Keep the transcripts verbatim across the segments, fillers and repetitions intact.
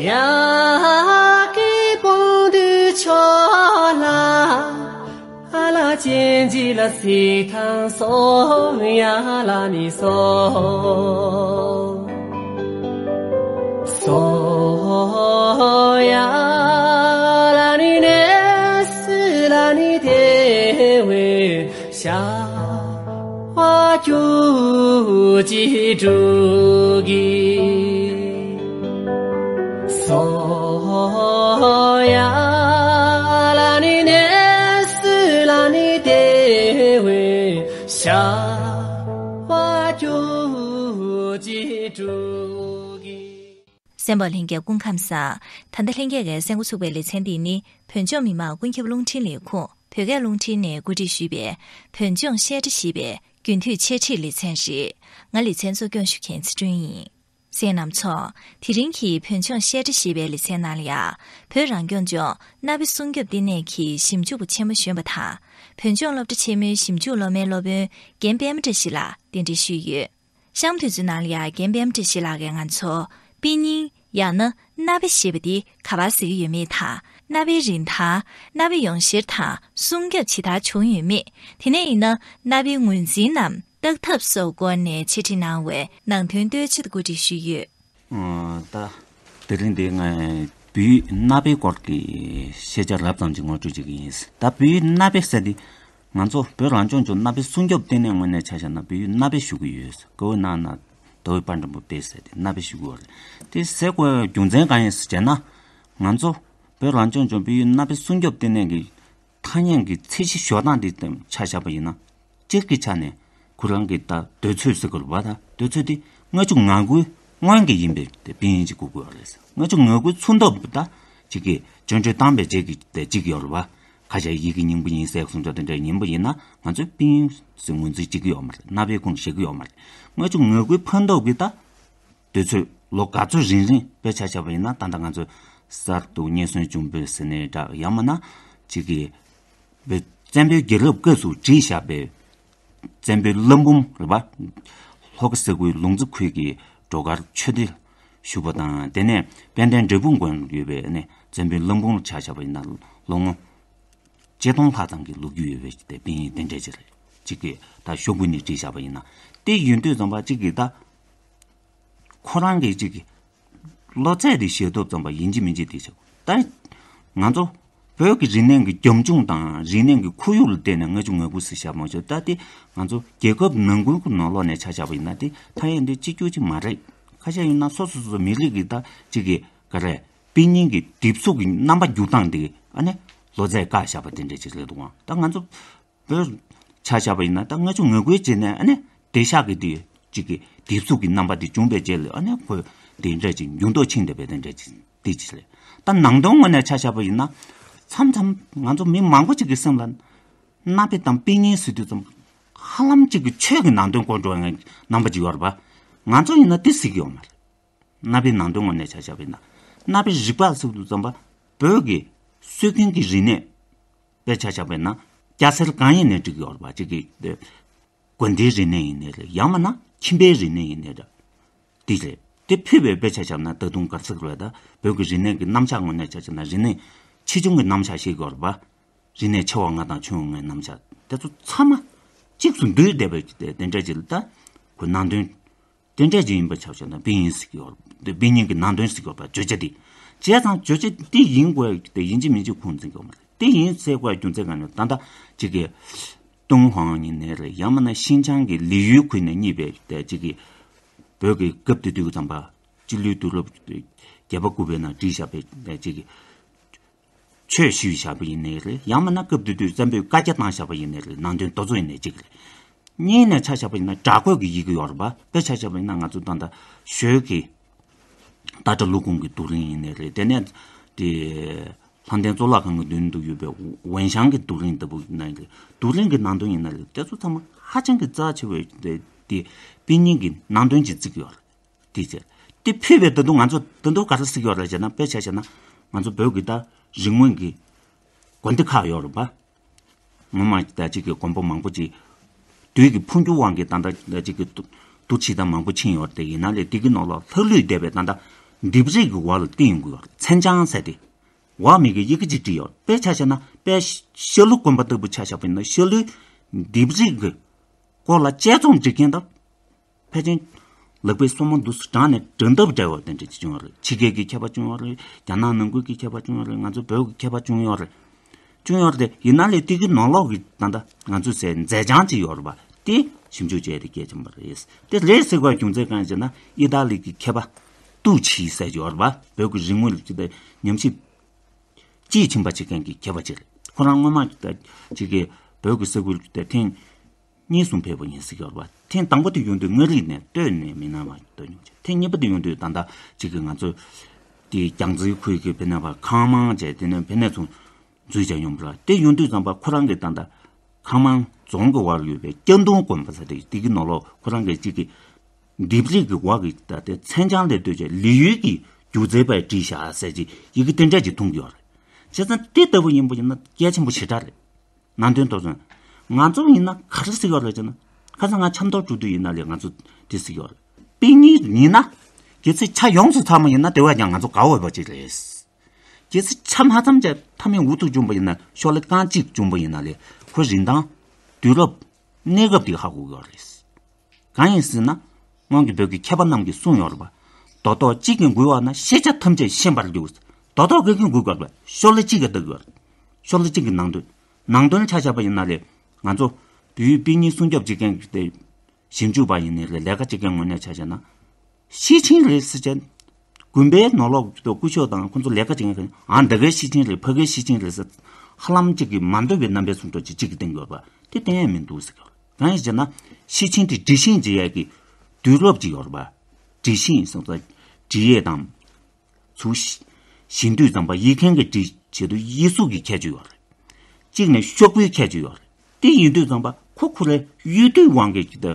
ཡ་གི་པང་དུ་ཆོ་ལ། ཨ་ལ་ཅན་ཇི་ལ་སི་ཐང་སོ་ཡ་ལ་ནི་སོ། སོ་ཡ་ལ་ནི་ནེ་སི་ལ་ནི་དེ་བའི་ཤ། བ་ཀྱུ་ཅི་ཀྲུ་གི། སོ་ཡ་ལ་ནི་ནེ་སི་ལ་ནི་དེ་བའི་ཤ། བ་ཀྱུ་ཅི་ཀྲུ་གི། གསན་པ་ལྷན་རྒྱས་སྐུ་ཁམས་བཟང་། ད་ལྟ་ལྷན་རྒྱས་ཀྱིས་གསན་འགོ་ཚུགས་པའི་ལེ་ཚན་འདི་ནི་བོད་ལྗོངས་མི་དམངས་ཀུན་ཁྱབ་རླུང་འཕྲིན་ལས་ཁུངས་བོད་སྐད་རླུང་འཕྲིན་ནས་གོ་སྒྲིག་ཞུས་པའི་བོད་ལྗོངས་བཤད་སྒྲ་ཞེས་པའི་རྒྱུན་མཐུད་འཆད་ཁྲིད་ལེ་ཚན་རེད། ང་ལེ་ཚན་གཙོ་སྐྱོང་ཞུ་མཁན་ཚེ་སྒྲོན་ཡིན། གསན་མཁན་རྣམ་ཚོ། དེ་རིང་གི་བོད་ལྗོངས་བཤད་སྒྲ་ཞེས་པའི་ལེ་ཚན་ནང་ལ་ཡང་། བོད་རང་སྐྱོང་ལྗོངས་གནའ་དཔེ་སྲུང་སྐྱོབ་ལྟེ་གནས་ཀྱི་ཞིབ་འཇུག་པ་ཆེན་མོ་གཞོན་པ་དང་། བོད་ལྗོངས་སློབ་གྲྭ་ཆེན་མོའི་ཞིབ་འཇུག་སློབ་མའི་སློབ་དཔོན་རྒན་པད་མ་བཀྲ་ཤིས་ལགས་གདན་འདྲེན་ཞུས་ཡོད། གཤམ་དུས་ཚོད་ནང་ལ་ཡང་རྒན་པད་མ་བཀྲ་ཤིས་ལགས་ཀྱིས་ང་ཚོ་དཔེ་རྙིང་ཡང་ན་གནའ་དཔེ་ཞེས་པ་འདི་ག་པར་ཟེར་གྱི་ཡོད་མེད་དང་། གནའ་དཔེའི་རིན་ཐང་། གནའ་དཔེ་ཡོངས་བཤེར་དང་སྲུང་སྐྱོབ་ཇི་ལྟར་བྱུང་ཡོད་མེད། དེ་ནས་ཡིན་ན་གནའ་དཔེའི་ངོས་འཛིན་ནམ་བརྟག་ཐབས་སོགས་སྐོར་ནས་འཆད་ཁྲིད་གནང་བའི་ནང་དོན་བསྟོད་ཕྱག་གོ་སྒྲིག་ཞུས་ཡོད། ཨ། ད་དེ་རིང་འདི་ངས་བོད་ཡིག་གནའ་དཔེའི་སྐོར་གྱི་ཤེས་བྱ་རབ་ཙམ་ཅིག་ངོ་སྤྲོད་བྱེད་ཀྱི་ཡིན། ད་བོད་ཡིག་གནའ་དཔེ་ཟེར་འདི་ང་ཚོ་བོད་རང་སྐྱོང་ལྗོངས་གནའ་དཔེ་སྲུང་སྐྱོབ་ལྟེ་གནས་ངོས་ནས་ཆ་བཞག་ན་བོད་ཡིག་གནའ་དཔེ་ཞུ་གི་ཡོད། ཀ་བོ་ན་ན་དོ་བའི་པ་འགྲེང་བུ་པའི་ཟེར་ཏེ་གནའ་དཔེ་ཞུ་གི་ཡོད་རེད། དེ་ཟེར་དགོས་རྒྱུ་མཚན་གང་ཡིན་ཟེར་བྱས་ན། ང་ཚོ་བོད་རང་སྐྱོང་ལྗོངས་བོད་ཡིག་གནའ་དཔེ་སྲུང་སྐྱོབ་ལྟེ་གནས་ཀྱི་ཐ་སྙད་ཀྱི་ཚད་གཞི་ཞོགས་སྟངས་འདི་ཆ་བཞག་པ་ཡིན་ན། སྤྱིར་གྱི་ཆ་ནས་ཁོ་རང་གི་ད་འདོད་ཚུལ་ཟེར་དགོས་རེད་པ། ད་འདོད་ཚུལ་འདི་ལྔ་བཅུ་ང་དགུའི་སྔོན་གྱི་ཡིན་པའི་དེ་དཔེ་རྙིང་ཅིག་དགོས་ཀྱི་ཡོད་རེད། ལྔ་བཅུ་ང་དགུའི་ཚུན་ཐོག་ད་ཅིག་གི་སྐྱོན་བརྗོད་བཏང་བའི་རྗེས་ཀྱི་དེ་གཅིག་ཡོད་རེད་པ། ཁ་ཤས་ཡི་གེ་རྙིང་པ་ཡིན་ཟེར་གསུང་ཆོག་དེ་འདྲ་ཡིན་པ་ཡིན་ན་ང་ཚོས་དཔེ་རྙིང་ཟེར་ངོས་འཛིན་བྱེད་ཀྱི་ཡོད་མ་རེད། གནའ་དཔེ་ཁུངས་བཞེས་ཀྱི་ཡོད་མ་རེད། ལྔ་བཅུ་ང་དགུའི་ཕན་ཐོགས་ཀྱི་ད། དུས་ཚོད་ལོ་ག་ཚོད་རིང་རིང་དཔེ་ཆ་བཞག་པ་ཡིན་ན། ད་ལྟ་ང་ཚོས་གསར་དུ་རྙེད་སོན་བྱུང་བའི་ཟེར་ནའི་འདྲ། ཡང་མིན་ན་ཅིག་གི་བཙན་པོའི་རྒྱལ་རབས་སྐབས་སུ་བྲིས་བཞག་པའི་བཙན་པོའི་བླ་འབུམ་རེད་པ། ལྷོ་ཁ་ས་ཁུལ་ལུང་རྫི་ཁུལ་གྱི་སྒྲོལ་དཀར་ཆོས་སྡེ་ཞུ་བ་དང་། དེ་ནས་དཔལ་ལྡན་འབྲས་སྤུངས་དགོན་ཡོད་པའི་ནི་བཙན་པོའི་བླ་འབུམ་ལ་ཆ་བཞག་པ་ཡིན་ན་ལོ་ངོ་ཆིག་སྟོང་ལྷག་ཙམ་གྱི་ལོ་རྒྱུས་ཡོད་པའི་དེ་དཔེ་རྙིང་དེ་འདྲ་ཅིག་རེད། ཅིག་གིས་ད་ཤོག་བུ་ནས་བྲིས་བཞག་པ་ཡིན་ན། དེ་ཡིན་དུས་ཙམ་པ་ཅིག་གིས་ད་ཁོ་རང་གི་ཅིག་གི་ལོ་ཚད་དེ་ཤེས་ཐུབ་ཙམ་པ་ཡིན་གཅིག་མིན་གཅིག་དེ་ཆགས། ད་ང་ཚོ་བོད་ཀྱི་རིག་གནས་ཀྱི་རྒྱབ་ལྗོངས་དང་རིག་གནས་ཀྱི་ཁོར་ཡུག་ལ་བལྟས་ནས་ལྔ་བཅུ་ང་དགུ་ཟེར་བཞག་མ་བྱུང་། ད་དེ་ང་ཚོ་རྒྱལ་ཁབ་ནང་ཁུལ་གྱི་ནང་ལོགས་ནས་ཆ་བཞག་པ་ཡིན་ན་དེ་ཐ་སྙད་འདི་གཅིག་གྱུར་ཅིག་མ་རེད། ཁ་ཤས་ཡིན་ན་སོ་སོ་སོ་སོ་མི་རིགས་ཀྱི་ད་ཅིག་གི་ག་རེ། དཔེ་རྙིང་གི་དེབ་གཟུགས་ཀྱི་རྣམ་པ་འགྱུར་སྟངས་དེ་ཨ་ནི་ལོ་ཚད་བཀག་བཞག་པ་དེ་འདྲ་ཅིག་རེད་འདུག་ཨང་། ད་ང་ཚོ་བོད་ཆ་བཞག་པ་ཡིན་ན་ད་ལྔ་བཅུ་ང་དགུའི་རྗེས་ནས་ཨ་ནི་དེབ་གཤག་གི་དེ་ཅིག་གི་དེབ་གཟུགས་ཀྱི་རྣམ་པ་དེ་བྱུང་བའི་རྗེས་ལ་ཨ་ནི་ཁོ་དེ་འདྲ་ཅིག་འགྱུར་ལྡོག་ཕྱིན་བསྡད་པའི་དེ་འདྲ་ཅིག་དེ་ཅིག་རེད། ད་ནང་དོན་ངོས་ནས་ཆ་བཞག་པ་ཡིན་ན་མཚམས་མཚམས་ང་ཚོ་མི་མང་པོ་ཅིག་གི་སེམས་ལ་གནའ་དཔེ་དང་དཔེ་རྙིང་ཟེར་དུས་ཙམ་ཧ་ལམ་ཅིག་གི་ཆོས་ཀྱི་ནང་དོན་སྐོར་འགྲོ་བའི་རྣམ་པ་ཅིག་ཡོད་རེད་པ། ང་ཚོ་ཡིན་ན་དེ་ཟེར་གྱི་ཡོད་མ་རེད། གནའ་དཔེའི་ནང་དོན་ངོས་ནས་ཆ་བཞག་པ་ཡིན་ན། གནའ་དཔེ་རིག་པ་ཟེར་དུས་ཙམ་པ་བོད་ཀྱི་སྲོལ་རྒྱུན་གྱི་རིག་གནས་དཔེ་ཆ་བཞག་པ་ཡིན་ན་སྐྱ་སེར་གང་ཡིན་ནའི་འགྲིག་གི་ཡོད་རེད་པ། གཅིག་གི་དགོན་སྡེའི་རིག་གནས་ཡིན་ནའི་རེད། ཡང་མིན་ན་ཁྱིམ་པའི་རིག་གནས་ཡིན་ནའི་རེད། དེ་རེད། དེ་ཕུད་པའི་དཔེ་ཆ་བཞག་ན་ད་དུང་ག་རེ་ཟེར་དགོས་རེད། ད་བོད་ཀྱི་རིག་གནས་ཀྱི་རྣམ་གཞག་ངོས་ནས་ཆ་བཞག་ན་རིག་གནས་ཆེ་ཆུང་གི་རྣམ་གཞག་ཤེས་ཀྱི་ཡོད་རེད་པ། རིག་གནས་ཆེ་བ་ལྔ་དང་ཆུང་བ་ལྔའི་རྣམ་གཞག་དེ་ཚོ་ཚང་མ་གཅིག་ཏུ་འདུས་བསྡད་པའི་དེ་འདྲ་ཅིག་ལ་ད་ཁོ་ནང་དོན་དེ་འདྲ་ཅིག་ཡིན་པ་ཆ་བཞག་ན་དཔེ་རྙིང་ཟེར་གྱི་ཡོད་རེད། དཔེ་རྙིང་གི་ནང་དོན་ཟེར་གྱི་ཡོད་པ་བརྗོད་བྱ་དེ། བྱས་ཙང་བརྗོད་བྱ་དེ་ཡིན་དགོས་དེ་ཡིན་གཅིག་མིན་གཅིག་ཁུངས་འཛིན་གྱི་ཡོད་མ་རེད། དེ་ཡིན་ཟེར་དགོས་རྒྱུ་མཚན་གང་ཡིན་ད་ལྟ་གཅིག་གི་ཏུན་ཧོང་ཡིན་ནའི་རེད། ཡང་མིན་ན་ཤིན་ཅང་གི་ལི་ཡུལ་ཁུལ་ནས་རྙེད་པའི་དེ་གཅིག་གི་བོད་ཀྱི་སྐབས་དེ་དུས་ཙམ་པ་སྤྱི་ལོའི་དུས་རབས་བརྒྱད་པ་དགུ་པའི་ནང་བྲིས་བཞག་པའི་དེ་གཅིག་གི་ཆོས་ཞུས་བཞག་པ་ཡིན་ནའི་རེད། ཡང་མིན་ན་སྐབས་དེ་དུས་བཙན་པོས་བཀའ་རྒྱ་བཏང་བཞག་པ་ཡིན་ནའི་རེད། ནང་དོན་དེ་ཚོ་ཡིན་ནའི་གཅིག་རེད། གཉིས་ནས་ཆ་བཞག་པ་ཡིན་ན་སྦྲག་བཀོད་ཀྱི་ཡི་གེ་ཡོད་རེད་པ། དཔེ་ཆ་བཞག་པ་ཡིན་ན་ང་ཚོ་ད་ལྟ་ཞོལ་གྱི་སྟག་སྒྲ་ཀླུ་ཁོང་གི་རྡོ་རིང་ཡིན་ནའི་རེད། དེ་ནས་དེ་ལྷ་ལྡན་གཙུག་ལག་ཁང་གི་མདུན་དུ་ཡོད་པའི་ཝུན་ཤང་གི་རྡོ་རིང་ལྟ་བུ་ཡིན་ནའི་རེད། རྡོ་རིང་གི་ནང་དོན་ཡིན་ནའི་རེད། དེ་ཚོ་ཚང་མ་ཧ་ཅང་གི་རྩ་ཆེ་བའི་དེ་དེ་དཔེ་རྙིང་གི་ནང་དོན་ཅིག་བརྩི་གི་ཡོད་རེད། དེ་བྱས། དེ་ཕུད་པའི་ད་དུང་ང་ཚོ་ད་དུང་ག་རེ་ཟེར་གྱི་ཡོད་རེད་ཟེར་ན། དཔེ་ཆ་བཞག་ན་ང་ཚོ་བོད་ཀྱི་ད་རིག་དངོས་ཀྱི་དགོན་སྡེ་ཁག་ཡོད་རེད་པ། ངོ་མ་ད་ཅིག་གི་དགོན་པ་མང་པོ་ཅིག་དུས་ཀྱི་འཕོ་འགྱུར་དབང་གིས་ད་ལྟ་ཅིག་གི་དུ་དུ་ཕྱིས་ད་མང་པོ་ཕྱིན་ཡོད་རེད། དེ་ཡིན་ན་ལས་དེ་གི་ནང་ལོགས་ལྷག་ལུས་བསྡད་པའི་ད་ལྟ་ ལྡེབས་རིས་ཀྱི་འོག་ལ་བསྟན་ཡོང་གི་ཡོད་རེད། མཚན་བྱང་ཟེར་ཏེ། འོག་མིན་གྱི་ཡི་གེ་གཅིག་བྲིས་ཡོད་རེད། དཔེ་ཆ་བཞག་ན་དཔེ་ཤ་ལུ་དགོན་པ་ལྟ་བུ་ཆ་བཞག་པ་ཡིན་ན་ཤ་ལུའི་ལྡེབས་རིས་ཀྱི་སྐོར་ལ་དཔྱད་རྩོམ་བྲིས་མཁན་དང་། ཕལ་ཆེར་ལག་པའི་སོར་མོ་འདུག་སེ་བགྲངས་ནས་བགྲང་ཐབས་བྲལ་བ་དེ་འདྲ་ཅིག་བྱུང་ཡོད་རེད། ཕྱི་རྒྱལ་གྱི་མཁས་པ་བྱུང་ཡོད་རེད། རྒྱ་ནག་ནང་ཁུལ་གྱི་མཁས་པ་བྱུང་ཡོད་རེད། ང་ཚོ་བོད་ཀྱི་མཁས་པ་བྱུང་ཡོད་རེད། བྱུང་ཡོད་རེད། ཡིན་ན་ལས་དེ་གི་ནང་ལོགས་ཀྱི་ད་ལྟ་ང་ཚོ་ཟེར་མཛད་བྱང་ཅིག་ཡོད་རེད་པ། དེ་ཞིབ་འཇུག་བྱས་ཏེ་སྐད་ཆ་མ་རེད། དེ་རེད་ཟེར་བའི་རྒྱུ་མཚན་གང་ཡིན་ཟེར་ན། ཨི་ཏཱ་ལི་གི་མཁས་པ་ཏུའུ་ཆི་ཟེར་ཡོད་རེད་པ། བོད་ཀྱི་རིག་དངོས་ལ་ཅིག་དང་ཉམས་ཞིབ་དཔྱིས་ཕྱིན་པ་བྱེད་མཁན་གྱི་མཁས་པ་ཅིག་རེད། ཁོ་རང་སྔོན་མ་ཅིག་གི་བོད་ཀྱི་ས་ཁུལ་དེ་ཐེངས་གཉིས་གསུམ་ཕེབས་པ་ཡིན་ཟེར་གྱི་ཡོད་རེད་པ། ཐེངས་དང་པོ་དེ་ཡོང་དུས་མངའ་རིས་ནས་སྟོད་ནས་མི་སྣ་མ་ཐོན་མྱོང་ཅིག་ཐེངས་གཉིས་པ་དེ་ཡོང་དུས་ད་ལྟ་ཅིག་གི་ང་ཚོ་དེ་རྒྱལ་རྩེ་ཁུལ་གྱི་ཕ་ནས་པ་ཁང་མང་བྱས། དེ་ནས་ཕ་ནས་ཚུར་འཛུལ་བྱས་ཡོང་པ་རེད། དེ་ཡོང་དུས་ཙམ་པ་ཁོ་རང་གི་ད་ལྟ་ཁང་མང་རྫོང་གི་བར་ཡོད་པའི་སྐྱ་གདུང་དགོན་པ་ཟེར་དེ་དེ་གི་ནང་ལོགས་ཁོ་རང་གི་ཅིག་གི་ལྡེབས་རིས་ཀྱི་འོག་གི་ད་ལྟའི་མཚན་བྱང་ལས་ལྟོས་བྱས་ལི་ཡུལ་གྱི་སྒྱུ་རྩལ་པས་བྲིས་བཞག་ཟེར་གྱི་ཡི་གེ་དེ་འདྲ་ཅིག་མཐོང་གི་ཡོད་རེད། བྱས་ཙང་དེ་ལྟ་བུ་ཡིན་པ་ཡིན་ན་གལ་ཆེན་པོ་ཞེ་དྲག་རེད། ནང་དོན་དོ་ཚོན། ང་ཚོ་ཡིན་ན་ག་རེ་ཟེར་ཡོད་རེད་ཅེ་ན། ཁ་སང་ང་ཆབ་མདོར་འགྲོ་དུས་ཡིན་ན་ལས་ང་ཚོ་དེ་ཟེར་ཡོད་རེད། དཔེ་རྙིང་ཡིན་ན། གལ་སྲིད་ཆ་ཡོངས་སུ་ཚང་མ་ཡིན་ན་དེ་བས་ཀྱང་ང་ཚོ་དགའ་འོས་པ་ཅིག་རེད། གལ་སྲིད་ཆ་མ་ཚང་ཅེ་མཐའ་མའི་འུ་ཐུག་བྱུང་པ་ཡིན་ན། ཤོག་ལྷེ་རྐང་གཅིག་བྱུང་པ་ཡིན་ན་ལས་ཁོའི་རིན་ཐང་། དུས་རབས། གནས་སྐབས་དེ་ཧ་གོ་གི་ཡོད་རེད། གང་ཡིན་ཟེར་ན། སྔོན་གྱི་བོད་ཀྱི་མཁས་པ་རྣམས་ཀྱིས་གསུངས་ཡོད་རེད་པ། རྡོ་ཐོག་གཅིག་གིས་འགུལ་བ་ན་ཤེས་བྱ་ཐམས་ཅད་ཤེས་པར་འགྱུར། རྡོ་ཐོག་གང་གིས་འགུལ་དགོས་པ། ཤོག་ལྷེ་གཅིག་གིས་བལྟ་དགོས། ཤོག་ལྷེ་གཅིག་གི་ནང་དོན། ནང་དོན་ཆ་བཞག་པ་ཡིན་ན་ལས་ང་ཚོ་བོད་ཡུལ་དཔེ་རྙིང་སྲུང་སྐྱོབ་བྱེད་མཁན་གྱི་དེ་ཞིབ་འཇུག་པ་ཡིན་ནའི་རེད། ལས་ཀ་བྱེད་མཁན་ངོས་ནས་ཆ་བཞག་ན། ཤེར་ཕྱིན་རེད་ཟེར་བྱས། དགོན་པའི་ནང་ལོགས་ཀྱི་སྐུ་ཞབས་དང་ཁོང་ཚོ་ལས་ཀ་བྱེད་མཁན་ཨ་འདི་གའི་ཤེར་ཕྱིན་རེད། ཕ་གིའི་ཤེར་ཕྱིན་རེད་ཟེར། ཧ་ལམ་གཅིག་གིས་མ་འདོད་པའི་རྣམ་པའི་སུ་འགྲོ་གཅིག་གཅིག་གིས་བསྟན་དགོས་པ་དེ་བསྟན་ཡས་མི་འདུག་ཟེར་གྱི་ཡོད་རེད། གང་ཡིན་ཟེར་ན། ཤེར་ཕྱིན་དེ་འབྲི་ཤེས་བྱེད་ཡས་ཀྱི་དུས་རབས་ཅིག་ཡོད་རེད་པ། འབྲི་ཤེས་སོང་ཙང་འབྲི་ཡས་དང་། ཚུར་ཞི་དུས་ཙམ་པ་ཡིག་མཁན་གྱིས་བྲིས་བྱེད་དུས་དབྱེ་གཟུགས་ཀྱི་ཁྱད་ཆོས་ཡོད་རེད། གཅིག་ནས་ཤོག་བུའི་ཁྱད་ཆོས་ཡོད་རེད། དེ་ཡིན་དུས་ཙམ་པ་ཁོ་ཁོ་རའི་གཡུལ་དུས་དབང་གིས་ཅིག་ད་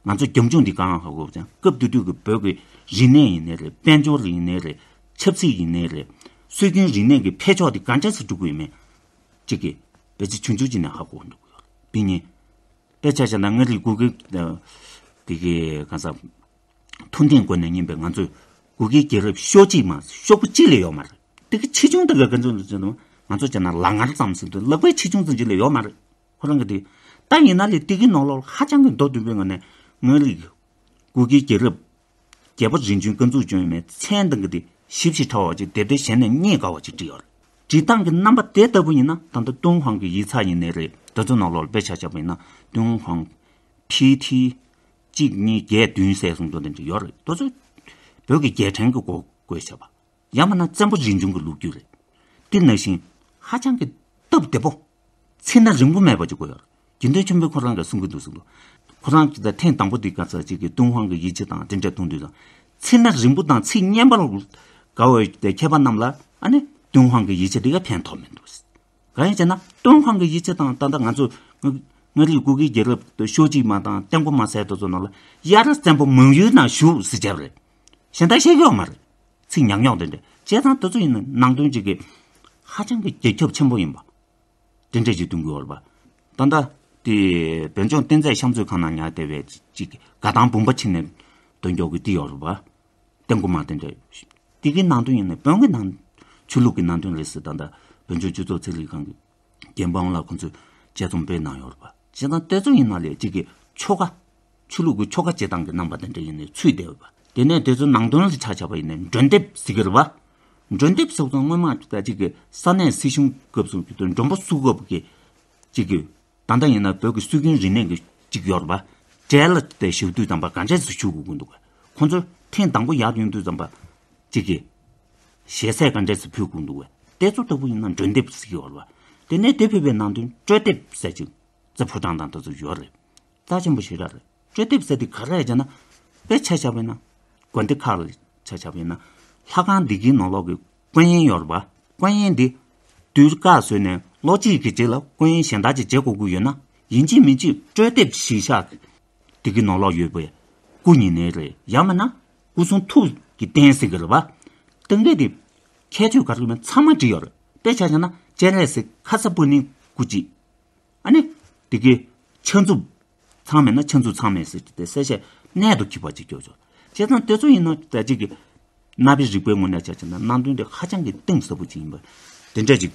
ང་ཚོ་རྒྱབ་ལྗོངས་འདི་གང་ཧ་གོ་ཙང་སྐབས་དེ་དུས་ཀྱི་བོད་ཀྱི་རིག་གནས་ཡིན་ནའི་རེད། དཔལ་འབྱོར་ཡིན་ནའི་རེད། ཆབ་སྲིད་ཡིན་ནའི་རེད། སྲོལ་རྒྱུན་རིག་གནས་ཀྱི་འཕེལ་ཕྱོགས་དེ་གང་འདྲ་སེ་འགྲོ་གི་ཡོད་མེད་ཅིག་གིས་བེད་སྤྱོད་ཆུང་ཆུང་ཅིག་ནས་ཧ་གོ་འགྲོ་གི་ཡོད་རེད། དཔེ་ཉིན། དཔེ་ཆ་བཞག་ན་མངའ་རིས་གུ་གེ་དེ་གའི་གང་ཟག་ཐུབ་བསྟན་སྒོ་ནས་རྙིང་པའི་ང་ཚོས་གུ་གེའི་རྒྱལ་རབས་ཤོག་གཅིག་མ་ཤོག་བུ་གཅིག་ལས་ཡོད་མ་རེད། དེ་གི་ཆེ་ཆུང་དེ་ག་ག་ཚོད་ལ་ཚོད་དུ་ང་ཚོ་བྱས་ན་ལག་ངར་ཙམ་ཟེར་དུས་ལག་པའི་ཆེ་ཆུང་ཙམ་ཅིག་ལས་ཡོད་མ་རེད། ཁོ་རང་གི་དེ་ད་ཡིན་ན་ལས་དེ་གི་ནང་ལོགས་ཧ་ཅང་གི་མདོ་དོན་པའི་ངོས་ནས་མངའ་རིས་གུ་གེའི་རྒྱལ་རབས་རྒྱལ་པོ་རིམ་བྱོན་བཀའ་འཛུགས་བྱོན་ཡོད་མེད་མཚན་དང་གི་དེ་ཞིབ་ཞིབ་ཕྲ་བ་ཅིག་དེབ་དེ་གཞན་ནས་རྙེད་དཀའ་བ་ཅིག་བྲིས་ཡོད་རེད། བྲིས་སྟངས་ཀྱི་རྣམ་པ་དེ་ལྟ་བུ་ཡིན་ན་ད་ལྟ་ཏུན་ཧོང་གི་ཡིག་ཚགས་ཡིན་ནའི་རེད། དེ་ཚོ་ནང་ལོགས་ལ་དཔེ་ཆ་བཞག་པ་ཡིན་ན་ཏུན་ཧོང་ཕི་ཐི་གཅིག་གཉིས་བརྒྱད་བདུན་ཟེར་གསུངས་འདུག་དེ་འདྲ་ཡོད་རེད། དེ་ཚོ་བོད་ཀྱི་རྒྱལ་ཕྲན་གྱི་སྐོར་བཀོད་བཞག་པ། ཡང་མིན་ན་བཙན་པོ་རིམ་བྱོན་གྱི་ལོ་རྒྱུས་རེད། དེ་ནང་བཞིན་ཧ་ཅང་གི་སྟབས་བདེ་པོ། ཚིག་སྣ་རིང་པོ་མེད་པ་ཅིག་དགོས་ཡོད་རེད། དགེ་འདུན་ཆོས་འཕེལ་ཁོ་རང་གིས་གསུང་གི་འདུག་གསུང་འདུག་ཁོ་རང་གིས་ད་ཐེངས་དང་པོ་དེ་ག་ཚོད་ཅིག་གི་ཏུན་ཧོང་གི་ཡིག་ཆ་དང་དེ་འདྲ་མཐོང་དུས་དང་། ཚིག་སྣ་རིང་པོ་དང་ཚིག་སྙན་པར་དགའ་བའི་མཁས་པ་རྣམས་ལ་ཨ་ནི་ཏུན་ཧོང་གི་ཡིག་ཆ་དེ་ག་ཕན་ཐོགས་མི་འདུག་གང་ཡིན་ཟེར་ན་ཏུན་ཧོང་གི་ཡིག་ཆ་དང་ད་ལྟ་ང་ཚོ་མངའ་རིས་གུ་གེའི་རྒྱལ་རབས་ཤོག་གཅིག་མ་དང་ཏེང་པོ་མ་ཟེར་དེ་ཚོ་ནང་ལ་དབྱར་བཙན་པོ་མང་ཡུལ་ན་བཞུགས་ཟེར་བྱས་པ་རེད། གཞན་དག་ཤེས་ཀྱི་ཡོད་མ་རེད། ཚིག་ཉག་ཉོག་དེ་འདྲ་བྱས་ཙང་དེ་ཚོ་ཡིན་ན་ནང་དོན་གཅིག་གི་ཧ་ཅང་གི་རྒྱ་ཁྱབ་ཆེན་པོ་ཡིན་པ། དེ་འདྲ་ཞིག་སྟོན་གྱི་ཡོད་རེད་པ། ད་ལྟ་དེ་བོད་ལྗོངས་རྟེན་རྫས་བཤམས་མཛོད་ཁང་ནང་ཉར་བསྡད་པའི་ཅིག་དགའ་ཐང་བུམ་པ་ཕྱི་ནས་འདོན་རྒྱུ་གི་དེ་ཡོད་རེད་པ། ཏེང་ཀུ་མ་དེ་འདྲ། དེ་གའི་ནང་དོན་ཡིན་ནའི་བོན་གྱི་ནང་ཆོས་ལུགས་ཀྱི་ནང་དོན་རེད་ཟེར། ད་ལྟ་བོད་ལྗོངས་སྤྱི་ཚོགས་ཚན་རིག་ཁང་གི་རྒན་པ་ལགས་ཁོང་ཚོས་དཔྱད་རྩོམ་སྤེལ་གནང་ཡོད་རེད་པ། བྱས་ཙང་དེ་ཚོ་ཡིན་ན་ལས་གཅིག་གི་ཆོ་ག་ཆོས་ལུགས་ཀྱི་ཆོ་ག་བྱེད་སྟངས་ཀྱི་རྣམ་པ་དེ་འདྲ་ཡིན་ནའི་ཚུད་བསྡད་ཡོད་པ། དེ་ནས་དེ་ཚོ་ནང་དོན་ལ་ཆ་བཞག་པ་ཡིན་ནའི་མགྲོན་དེབ་ཟེར་གྱི་རེད་པ། མགྲོན་དེབ་ཟེར་ཙང་སྔོན་མ་ད་གཅིག་གི་ས་གནས་སྲིད་གཞུང་སྐབས་སུ་མགྲོན་པོ་བསུ་སྐབས་ཀྱི་གཅིག་གི། ད་ལྟ་ཡིན་ན་བོད་ཀྱི་སྲོལ་རྒྱུན་རིག་གནས་ཀྱི་གཅིག་ཡོད་རེད་པ། གྲལ་ལ་བཞུགས་དུས་ཙམ་པ་ག་འདྲས་སུ་བཞུགས་དགོས་ཀྱི་འདུག་ག་ཁོང་ཚོ་ཐེངས་དང་པོ་ཡར་ཡོང་དུས་ཙམ་པ་གཅིག་གི་ཞལ་ཟས་ག་འདྲས་སུ་ཕུལ་དགོས་འདུག་ག་དེ་ཚོ་ལྟ་བུ་ཡིན་ན་མགྲོན་དེབ་ཟེར་གྱི་ཡོད་རེད་པ། དེ་ནས་དེ་ཕུལ་བའི་ནང་དོན་སྤྲོ་དེབ་ཟེར་གྱི་རྩེ་ཕོ་བྲང་དང་དེ་ཚོ་ཡོད་རེད། རྩ་ཆེན་པོ་ཞེ་དྲག་རེད། སྤྲོ་དེབ་ཟེར་དེ་ག་རེ་རེད་ཟེར་ན། དཔེ་ཆ་བཞག་པ་ཡིན་ན། དགོན་སྡེ་ཁག་ལ་ཆ་བཞག་པ་ཡིན་ན། ལྷ་ཁང་འདི་གའི་ནང་ལོགས་ཀྱི་སྐུ་བརྙན་ཡོད་རེད་པ། སྐུ་བརྙན་འདི་དུས་བཀག་བཟོས་ནས་ལོ་གཅིག་གི་རྗེས་ལ་སྐུ་བརྙན་གཞན་དག་ཅིག་བརྗེ་དགོས་ཀྱི་ཡོད་ན། ཡིན་གཅིག་མིན་གཅིག་སྤྲོ་དེབ་གཞི་བཞག་འདི་གའི་ནང་ལོགས་ཡོད་པའི་སྐུ་ཡིན་ནའི་རེད། ཡང་མིན་ན་སྐུ་གསུང་ཐུགས་ཀྱི་རྟེན་ཟེར་གྱི་རེད་པ། རྟེན་འབྲེལ་དེ་ཁྱད་ཆོས་ག་རེ་ཡོད་མེད་ཚང་མ་བྲིས་ཡོད་རེད། དཔེ་ཆ་བཞག་ན་སྤྱན་རས་གཟིགས་ཁ་ས་པུ་ནིའི་སྐུ་གཅིག་ཨ་ནི། དེ་གའི་ཕྱག་མཛུབ་ཚང་མེད་ན་ཕྱག་མཛུབ་ཚང་མེད་ཟེར་གྱི་དེ་གསལ་བཤད་གནད་དུ་འཁེལ་བ་ཅིག་སྐྱོར་ཆོག་བྱས་ཙང་དེ་ཚོ་ཡིན་ན་ད་ཅིག་གི་ གནའ་དཔེ་རིག་པའི་ངོས་ནས་ཆ་བཞག་ན་ནང་དོན་དེ་ཧ་ཅང་གི་གཏིང་ཟབ་པོ་ཅིག་ཡིན་པ་དེ་འདྲ་ཅིག་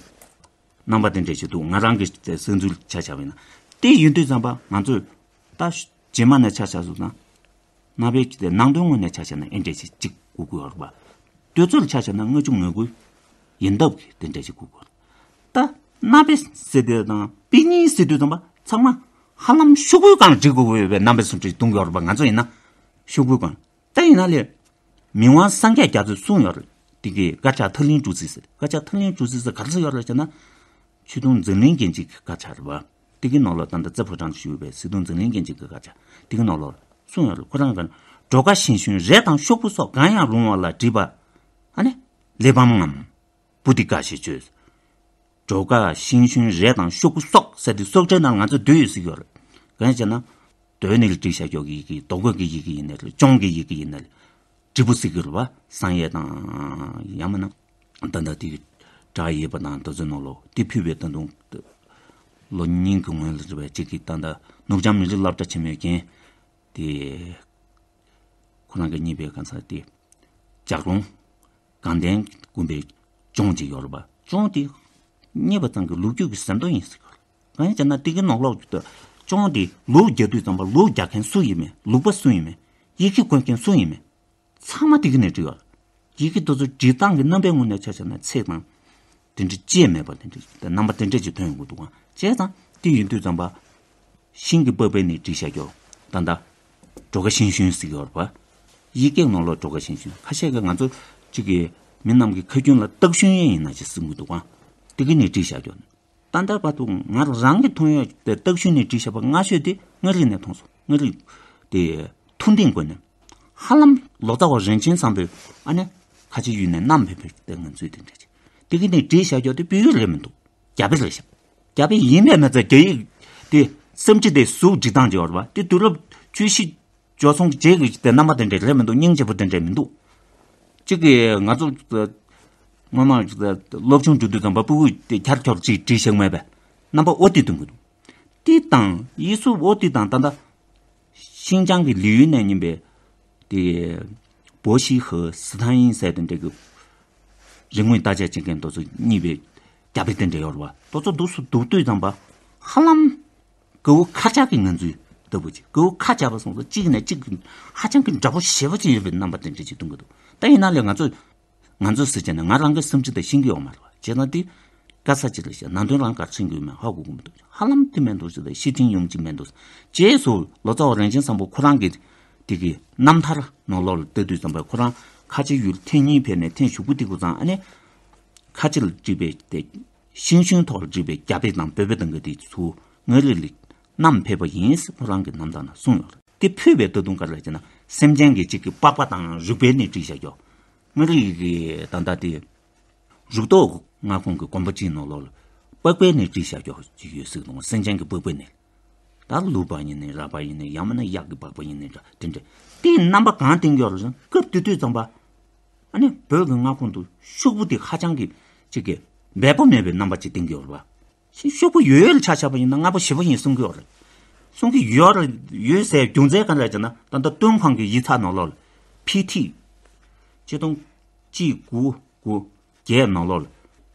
རྣམ་པ་དེ་འདྲ་ཞིག་འདུག་ང་རང་གི་བསམ་ཚུལ་ཆ་བཞག་པ་ཡིན་ན། དེ་ཡིན་དུས་ཙམ་པ་ང་ཚོས་ད་རྗེས་མ་ནས་ཆ་བཞག་སོང་ན། གནའ་དཔེ་ཀྱི་ནང་དོན་ངོས་ནས་ཆ་བཞག་ན་ཨེ་འདྲས་ཞིག་ཅིག་དགོས་ཀྱི་ཡོད་རེད་པ། དུས་ཚོད་ལ་ཆ་བཞག་ན་དངོས་བྱུང་ངོས་བསྐུལ་ཡིན་སྟབས་ཀྱིས་དེ་འདྲས་ཞིག་དགོས་ཀྱི་ཡོད་རེད། ད་གནའ་དཔེ་ཟེར་དུས་དང་དཔེ་རྙིང་ཟེར་དུས་ཙམ་པ་ཚང་མ་ཧ་ལམ་ཤོག་བུའི་སྒང་ལ་བྲིས་དགོས་ཀྱི་ཡོད་པའི་རྣམ་པའི་བཟོ་འདྲ་ཞིག་གཏོང་གི་ཡོད་རེད་པ། ང་ཚོ་ཡིན་ན་ཤོག་བུའི་སྒང་། ད་ཡིན་ན་ལས། མི་དབང་སངས་རྒྱས་རྒྱ་མཚོས་གསུངས་ཡོད་རེད། དེ་གི་དཀར་ཆག་ཐར་གླིང་སྤྲུལ་རྩིས་ཟེར། དཀར་ཆག་ཐར་གླིང་སྤྲུལ་རྩིས་ཟེར་ག་རེ་ཟེར་ཡོད་རེད་ཟེར་ན། ཆོས་དུང་འཛམ་གླིང་རྒྱན་ཅིག་གི་དཀར་ཆག་རེད་པ། དེ་གི་ནང་ལོགས་ད་ལྟ་རྩེ་ཕོ་བྲང་དུ་བཞུགས་པའི་ཆོས་དུང་འཛམ་གླིང་རྒྱན་ཅིག་གི་དཀར་ཆག་དེ་གི་ནང་ལོགས་གསུངས་ཡོད་རེད། ཁོ་རང་གི་སྒྲོ་དཀར་ཞིང་ཞུན་རས་དང་ཤོག་བུ་སོགས་གང་ཡང་རུང་བ་ལ་བྲིས་པ། ཨ་ནི། གླེགས་བམ་ངམ། པོ་ཏི་ཀ་ཞེས་བརྗོད། སྒྲོ་དཀར་ཞིང་ཞུན་རས་དང་ཤོག་བུ་སོགས་ཟེར་དུས་སོགས་སྒྲའི་ནང་ང་ཚོས་འདུས་ཡོད་ཟེར་གྱི་ཡོད་རེད། གང་ཡིན་ཟེར་ན། མདོའི་ནང་ལ་བྲིས་བཞག་ཀྱོག་གི་ཡི་གེ་རྡོ་བརྐོས་ཀྱི་ཡི་གེ་ཡིན་ནའི་རེད། ཅོང་གི་ཡི་གེ་ཡིན་ནའི་རེད། བྲིས་པོ་ཟེར་གྱི་རེད་པ། བསང་ཡས་དང་། ཡང་མིན་ན། ད་ལྟ་དེ་བྲག་ཡིབ་པ་དང་དེ་ཚོའི་ནང་ལོགས་དེ་ཕུལ་བའི་ད་དུང་། ལོ་གཉིས་ཀྱི་སྔོན་ལ་རེད་པས་གཅིག་གིས་ད་ལྟ་ནུབ་བྱང་མི་རིགས་སློབ་གྲྭ་ཆེན་མོའི་འགན། དེ། ཁོ་རང་གིས་རྙེད་པའི་གང་ཟག་དེ། ལྗགས་ལུང་། དགའ་ལྡན་དགོན་པའི་ཅོང་ཅིག་ཡོད་རེད་པ། ཅོང་དེ། རྙེད་པ་ཙམ་གྱིས་ལོ་རྒྱུས་ཀྱི་ཟིན་ཐོ་ཡིན་ཟེར་གྱི་ཡོད་རེད། གང་ཡིན་ཟེར་ན་དེ་གི་ནང་ལོགས་ཀྱི་ཅོང་དེ་ལུག་རྒྱག་དུས་ཙམ་པ་ལུག་རྒྱག་མཁན་སུ་ཡིན་མིན། ལུག་པ་སུ་ཡིན་མིན། ཡི་གེ་བཀོད་མཁན་སུ་ཡིན་མིན། ཚང་མ་དེ་གི་ནས་བྲིས་ཡོད་རེད། ཡི་གེ་དེ་ཚོ་འབྲི་སྟངས་ཀྱི་རྣམ་པའི་ངོས་ནས་ཆ་བཞག་ན་ཚེག་དང་། དེ་འདྲ་བཅད་མེད་པ་དེ་འདྲ་རྣམ་པ་དེ་འདྲ་ཅིག་ཐོན་ཡོང་གི་འདུག་ག་བྱས་ཙང་དེ་ཡིན་དུས་ཙམ་པ། ཤིང་གི་པགས་པའི་ནས་བྲིས་བཞག་ཀྱོག་ད་ལྟ། སྒྲོ་དཀར་ཤིང་ཞུན་ཟེར་གྱི་ཡོད་རེད་པ། ཡི་གེ་ནང་ལོགས་སྒྲོ་དཀར་ཤིང་ཞུན། ཁ་ཤས་ཀྱིས་ང་ཚོ་གཅིག་གི་མི་རྣམས་ཀྱི་ཁ་རྒྱུན་ལ་སྟག་ཞུན་ཡས་ཡིན་ན་ཅིག་གསུང་གི་འདུག་ག་དེ་གི་ནས་བྲིས་བཞག་ཀྱོག་ད་ལྟ་བར་དུ་ང་རང་གིས་མཐོང་ཡོད་དེ་སྟག་ཞུན་ནས་བྲིས་བཞག་པ་སྔ་ཤོས་དེ་མངའ་རིས་ནས་མཐོང་སོང་། མངའ་རིས་དེ་ཐུབ་བསྟན་དགོན་ནས། ཧ་ལམ་ལོ་ཙཱ་བ་རིན་ཆེན་བཟང་པོས་ཨ་ནི་ཁ་ཆེ་ཡུལ་ནས་བསྣམས་ཕེབས་ཕེབས་ཏེ་ང་ཚོས་དེ་འདྲ་བྱས། དེ་གི་ནས་བྲིས་བཞག་ཀྱོག་དེ་བོད་ཡིག་རེད་མི་འདུག་རྒྱ་དཔེ་རེད་ཤག་རྒྱ་དཔེ་ཡིན་པས་མ་ཚད་རྒྱ་ཡིག་དེ་བསམ་སྤྱི་དེ་གཟུགས་སྒྲིག་སྟངས་ཀྱི་ཡོད་རེད་པ། དེ་དུས་རབས་བཅུ་བཞི་འབྱོར་སོང་རྗེས་ཀྱི་དེ་རྣམ་པ་དེ་འདྲ་རེད་མི་འདུག་སྙིང་རྗེ་པོ་དེ་འདྲ་མི་འདུག་གཅིག་གིས་ང་ཚོ་སྔོན་མ་སློབ་ཆུང་འགྲོ་དུས་ཙམ་པ་སྤུ་གུ་དེ་འཁྱར་འཁྱོར་ཅིག་བྲིས་ཤེས་མེད་པས་རྣམ་པ་ཨོ་ཏི་སྟོན་གི་འདུག་དེ་དང་ཡིག་གཟུགས་ཨོ་ཏི་དང་ད་ལྟ་ཤིན་ཅང་གི་ལི་ཡུལ་ནས་རྙིང་པའི་དེ་པོ་ཤི་ཧེ་སི་ཐན་ཡིན་ཟེར་དེ་འདྲ་གི་རིག་དངོས་བརྟག་དཔྱད་བྱེད་མཁན་དེ་ཚོ་རྙིང་པའི་རྒྱ་དཔེ་དེ་འདྲ་ཡོད་རེད་པ། དེ་ཚོ་འདུག་སུ་འདུག་དུས་ཙམ་པ་ཧ་ལམ་དགའ་བོ་ཁ་ཆག་གི་ངང་ཚུལ་ལྟ་བུ་ཅིག་དགའ་བོ་ཁ་ཆག་པ་སོང་ཙང་གཅིག་ནས་གཅིག་ཧ་ཅང་གི་འདྲ་པོ་ཞེ་པོ་ཅིག་ཡོད་པའི་རྣམ་པ་དེ་འདྲ་ཅིག་སྟོན་གི་འདུག་ད་ཡིན་ན་ལས་ང་ཚོ་ང་ཚོ་ཟེར་བྱས་ན་ང་རང་གི་བསམ་ཚུལ་དེ་ཤེས་ཀྱི་ཡོད་མ་རེད་པ། བྱས་ཙང་དེ་དཀའ་ས་ཅིག་རེད་ཤག་ནང་དོན་རང་ག་རེ་ཟེར་དགོས་མིན་ཧ་གོ་གི་མི་འདུག་ཧ་ལམ་དེ་མེད་འདུག་ཟེར་ཏེ་ཤི་ཐིང་ཡོང་གི་མེད་འདུག་རྗེས་སུ་ལོ་ཙཱ་བ་རིན་ཆེན་བཟང་པོ་ཁོ་རང་གི་དེ་གི་རྣམ་ཐར་ནང་ལོགས་ལ་ལྟ་དུས་ཙམ་པ་ཁོ་རང་ཁ་ཆེ་ཡུལ་ཐེངས་གཉིས་ཕེབས་ནས་ཐེངས་གཞུག་གུ་དེ་གུ་ཙང་ཨ་ནི་ཁ་ཆེ་ལ་བྲིས་པའི་དེ་ཤིང་ཞུན་ཐོག་ལ་བྲིས་པའི་རྒྱ་དཔེ་དང་བོད་དཔེ་དང་གི་དེ་ཚུར་མངའ་རིས་ལ་བསྣམས་ཕེབས་པ་ཡིན་ཟེར་ཁོ་རང་གི་རྣམ་ཐར་ནང་གསུངས་ཡོད་རེད། དེ་ཕུལ་བའི་ད་དུང་ག་རེ་ཟེར་ན་སེམས་ཅན་གྱི་གཅིག་གི་པགས་པ་དང་རུས་པའི་ནས་བྲིས་བཞག་ཀྱོག་མངའ་རིས་ཀྱི་ད་ལྟ་དེ། རུ་ཐོག་མངའ་ཁོངས་ཀྱི་དགོན་པ་གཅིག་ནང་ལོགས་ལ་པགས་པའི་ནས་བྲིས་བཞག་ཀྱོག་ཅིག་ཡོད་ཟེར་གི་འདུག་སེམས་ཅན་གྱི་པགས་པའི་ནས། ད་ལུག་པ་ཡིན་ནའི་ར་པ་ཡིན་ནའི་ཡང་མིན་ན་གཡག་གི་པགས་པ་ཡིན་ནའི་འདྲ་དེ་འདྲ། དེའི་རྣམ་པ་གང་བསྟན་གྱི་ཡོད་རེད་ཟེར་ན་སྐབས་དེ་དུས་ཙམ་པ། ཨ་ནི་བོད་ཀྱི་མངའ་ཁོངས་དུ་ཤོག་བུ་དེ་ཧ་ཅང་གི་ཅིག་གི་འབེལ་པོ་མེད་པའི་རྣམ་པ་ཅིག་བསྟན་གྱི་ཡོད་རེད་པ། ཤོག་བུ་ཡོད་ཡོད་ལ་ཆ་བཞག་པ་ཡིན་ན་སྔ་པོ་ཞེ་པོ་ཡིན་གསུང་གི་ཡོད་རེད། གསུང་གི་ཡོད་རེད་ཡོད་ཟེར་རྒྱུ་མཚན་གང་རེད་ཟེར་ན་ད་ལྟ་ཏུན་ཁང་གི་ཡིག་ཚགས་ནང་ལོགས་ལ་ཕི་ཐི། ཆིག་སྟོང་གཅིག་དགུ་དགུ་བརྒྱད་ནང་ལོགས་ལ་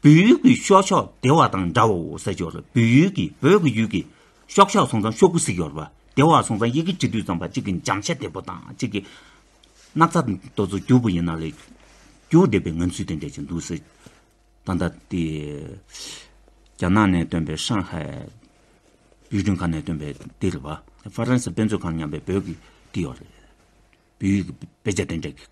བོད་ཡུལ་གྱི་ཤོག་ཤོག་བདེ་བ་དང་འདྲའོ་ཟེར་གྱི་ཡོད་རེད། བོད་ཡུལ་གྱི་བོད་ཀྱི་ཡུལ་གྱི་ཤོག་ཤོག་སོང་ཙང་ཤོག་གུ་ཟེར་གྱི་ཡོད་རེད་པ། བདེ་བ་སོང་ཙང་ཡི་གེ་བྲིས་དུས་ཙམ་པ་གཅིག་གི་འཇམ་ཤ་བདེ་པོ་དང་གཅིག་གི་སྣག་ཚ་དེ་ཚོ་རྒྱུག་པ་ཡིན་ན་ལས་རྒྱུག་བསྡད་པའི་ངང་ཚུལ་དེ་འདྲ་ཅིག་འདུག་ཟེར། ད་ལྟ་དེ་རྒྱ་ནག་ནས་ཐོན་པའི་ཧྲང་ཧའེ་བོད་དོན་ཁང་ནས་ཐོན་པའི་དེ་རེད་པ། ཧྥ་རན་སི་དཔེ་མཛོད་ཁང་མཉམ་པའི་བོད་ཀྱི་དེ་ཡོད་རེད། བོད་ཡིག་གི་དཔེ་ཆ་དེ་འདྲ་གི་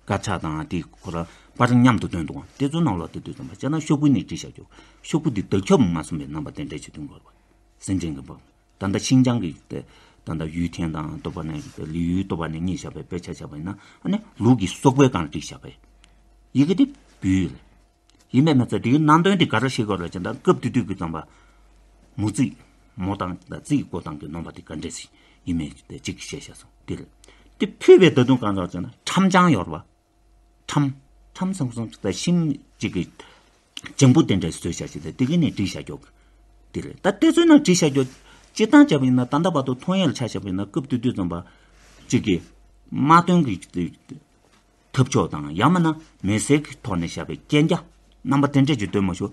དཀར་ཆག་དང་དེ་ཁོ་རང་པར་མཉམ་དུ་ཐོན་འདུག་དེ་ཚོ་ནང་ལོགས་དེ་དུས་ཙམ་པ་བྱས་ན་ཤོག་བུ་ནས་བྲིས་བཞག་རྒྱུ། ཤོག་བུ་དེ་དར་ཁྱབ་མ་སོང་བའི་རྣམ་པ་དེ་འདྲ་ཞིག་ཐོན་དགོས་པ། སེམས་ཅན་གྱི་འབངས། ད་ལྟ་ཤིན་ཅང་གི་དེ་ད་ལྟ་ཡུས་ཐེན་དང་ལྟོ་པ་ནས་ལི་ཡུལ་ལྟོ་པ་ནས་རྙེད་བཞག་པའི་དཔེ་ཆ་བཞག་པ་ཡིན་ན་ཨ་ནི་ལུག་གི་སོག་པོའི་སྒང་བྲིས་བཞག་པའི་ཡི་གེ་དེ་བོད་ཡིག་རེད། ཡིན་པས་མ་ཚད་དེའི་ནང་དོན་དེ་ག་རེ་ཤེས་དགོས་རེད་ཅེ་ན་སྐབས་དེ་དུས་ཀྱི་ཙམ་པ། མོ་རྩིས། མོ་དང་རྩིས་ཀྱི་བཀོལ་སྟངས་ཀྱི་ནོམ་པ་དེ་ག་འདྲས་ཤིག་ཡིན་མིན་དེ་གཅིག་བཤད་བཞག་སོང་དེ་རེད། དེ་ཕུལ་བའི་ད་དུང་གང་ལྟར་ཅེ་ན་ཁྲམ་བྱང་ཡོད་རེད་པ། ཁྲམ། ཁྲམ་སོང་སོང་ད་ཤིང་གཅིག་གི་ལྗང་བུ་དེ་འདྲས་བཟོས་བཞག་ཅིག་དེ་དེ་གི་ནས་བྲིས་བཞག་ཀྱོག་དེ་རེད། ད་དེ་ཚོའི་ནང་བྲིས་བཞག་ཀྱོག་སྤྱིར་བཏང་བྱས་པ་ཡིན་ན་ད་ལྟ་བར་དུ་མཐོང་ཡས་ལ་ཆ་བཞག་པ་ཡིན་ན་སྐབས་དེ་དུས་ཙམ་པ་གཅིག་གི་དམག་དོན་གྱི་ ཐབས་མཆོག་དང་ཡང་མིན་ན་མི་སེར་གྱི་ཐོག་ནས་བཞག་པའི་རྐྱེན་རྒྱ་རྣམ་པ་དེ་འདྲས་ཅིག་སྟོན་མ་ཤོག་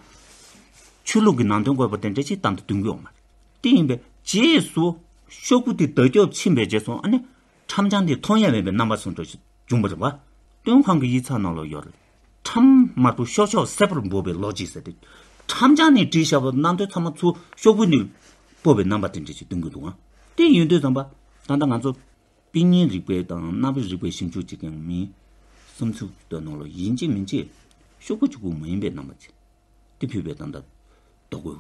ཆོས་ལུགས་ཀྱི་ནང་དོན་དགོས་པ་དེ་འདྲས་ཅིག་ད་ལྟ་སྟོན་གྱི་ཡོད་མ་རེད། དེ་ཡིན་པས་རྗེས་སུ་ཤོག་བུ་དེ་དར་ཁྱབ་ཕྱིན་པའི་རྗེས་སུ་ཨ་ནི་ཁྲམ་བྱང་དེ་མཐོང་ཡ་མེད་པའི་རྣམ་པ་སོང་འགྲོ་ཞིག་བྱུང་བ་རེད་བ། སྟོན་ཁང་གི་ཡིག་ཚགས་ནང་ལོགས་ཡོད་རེད། ཁྲམ་དམར་པོ་ཤོག་ཤོག་སེར་པོར་འབོད་པའི་ལོ་རྒྱུས་ཟེར་ཏེ། ཁྲམ་བྱང་ནས་བྲིས་བཞག་པ་རྣམ་ཐོས་ཚང་མ་ཚུར་ཤོག་བུ་ནས་སྤོ་བའི་རྣམ་པ་དེ་འདྲ་ཞིག་སྟོན་གྱི་འདུག་ཨང་། དེ་ཡིན་དུས་ཙམ་པ་ད་ལྟ་ང་ཚོ་དཔེ་རྙིང་རིག་པའི་དང་གནའ་བོའི་རིག་པའི་ཞིབ་འཇུག་བྱེད་མཁན་མིའི་བསམ་ཚུལ་དེ་ནང་ལ་ཡིན་གཅིག་མིན་གཅིག་ཤོག་བུ་གཅིག་པུ་མ་ཡིན་པའི་རྣམ་པ་ཅིག་དེ་ཕུད་པའི་ད་ལྟ་རྡོ་བརྐོས་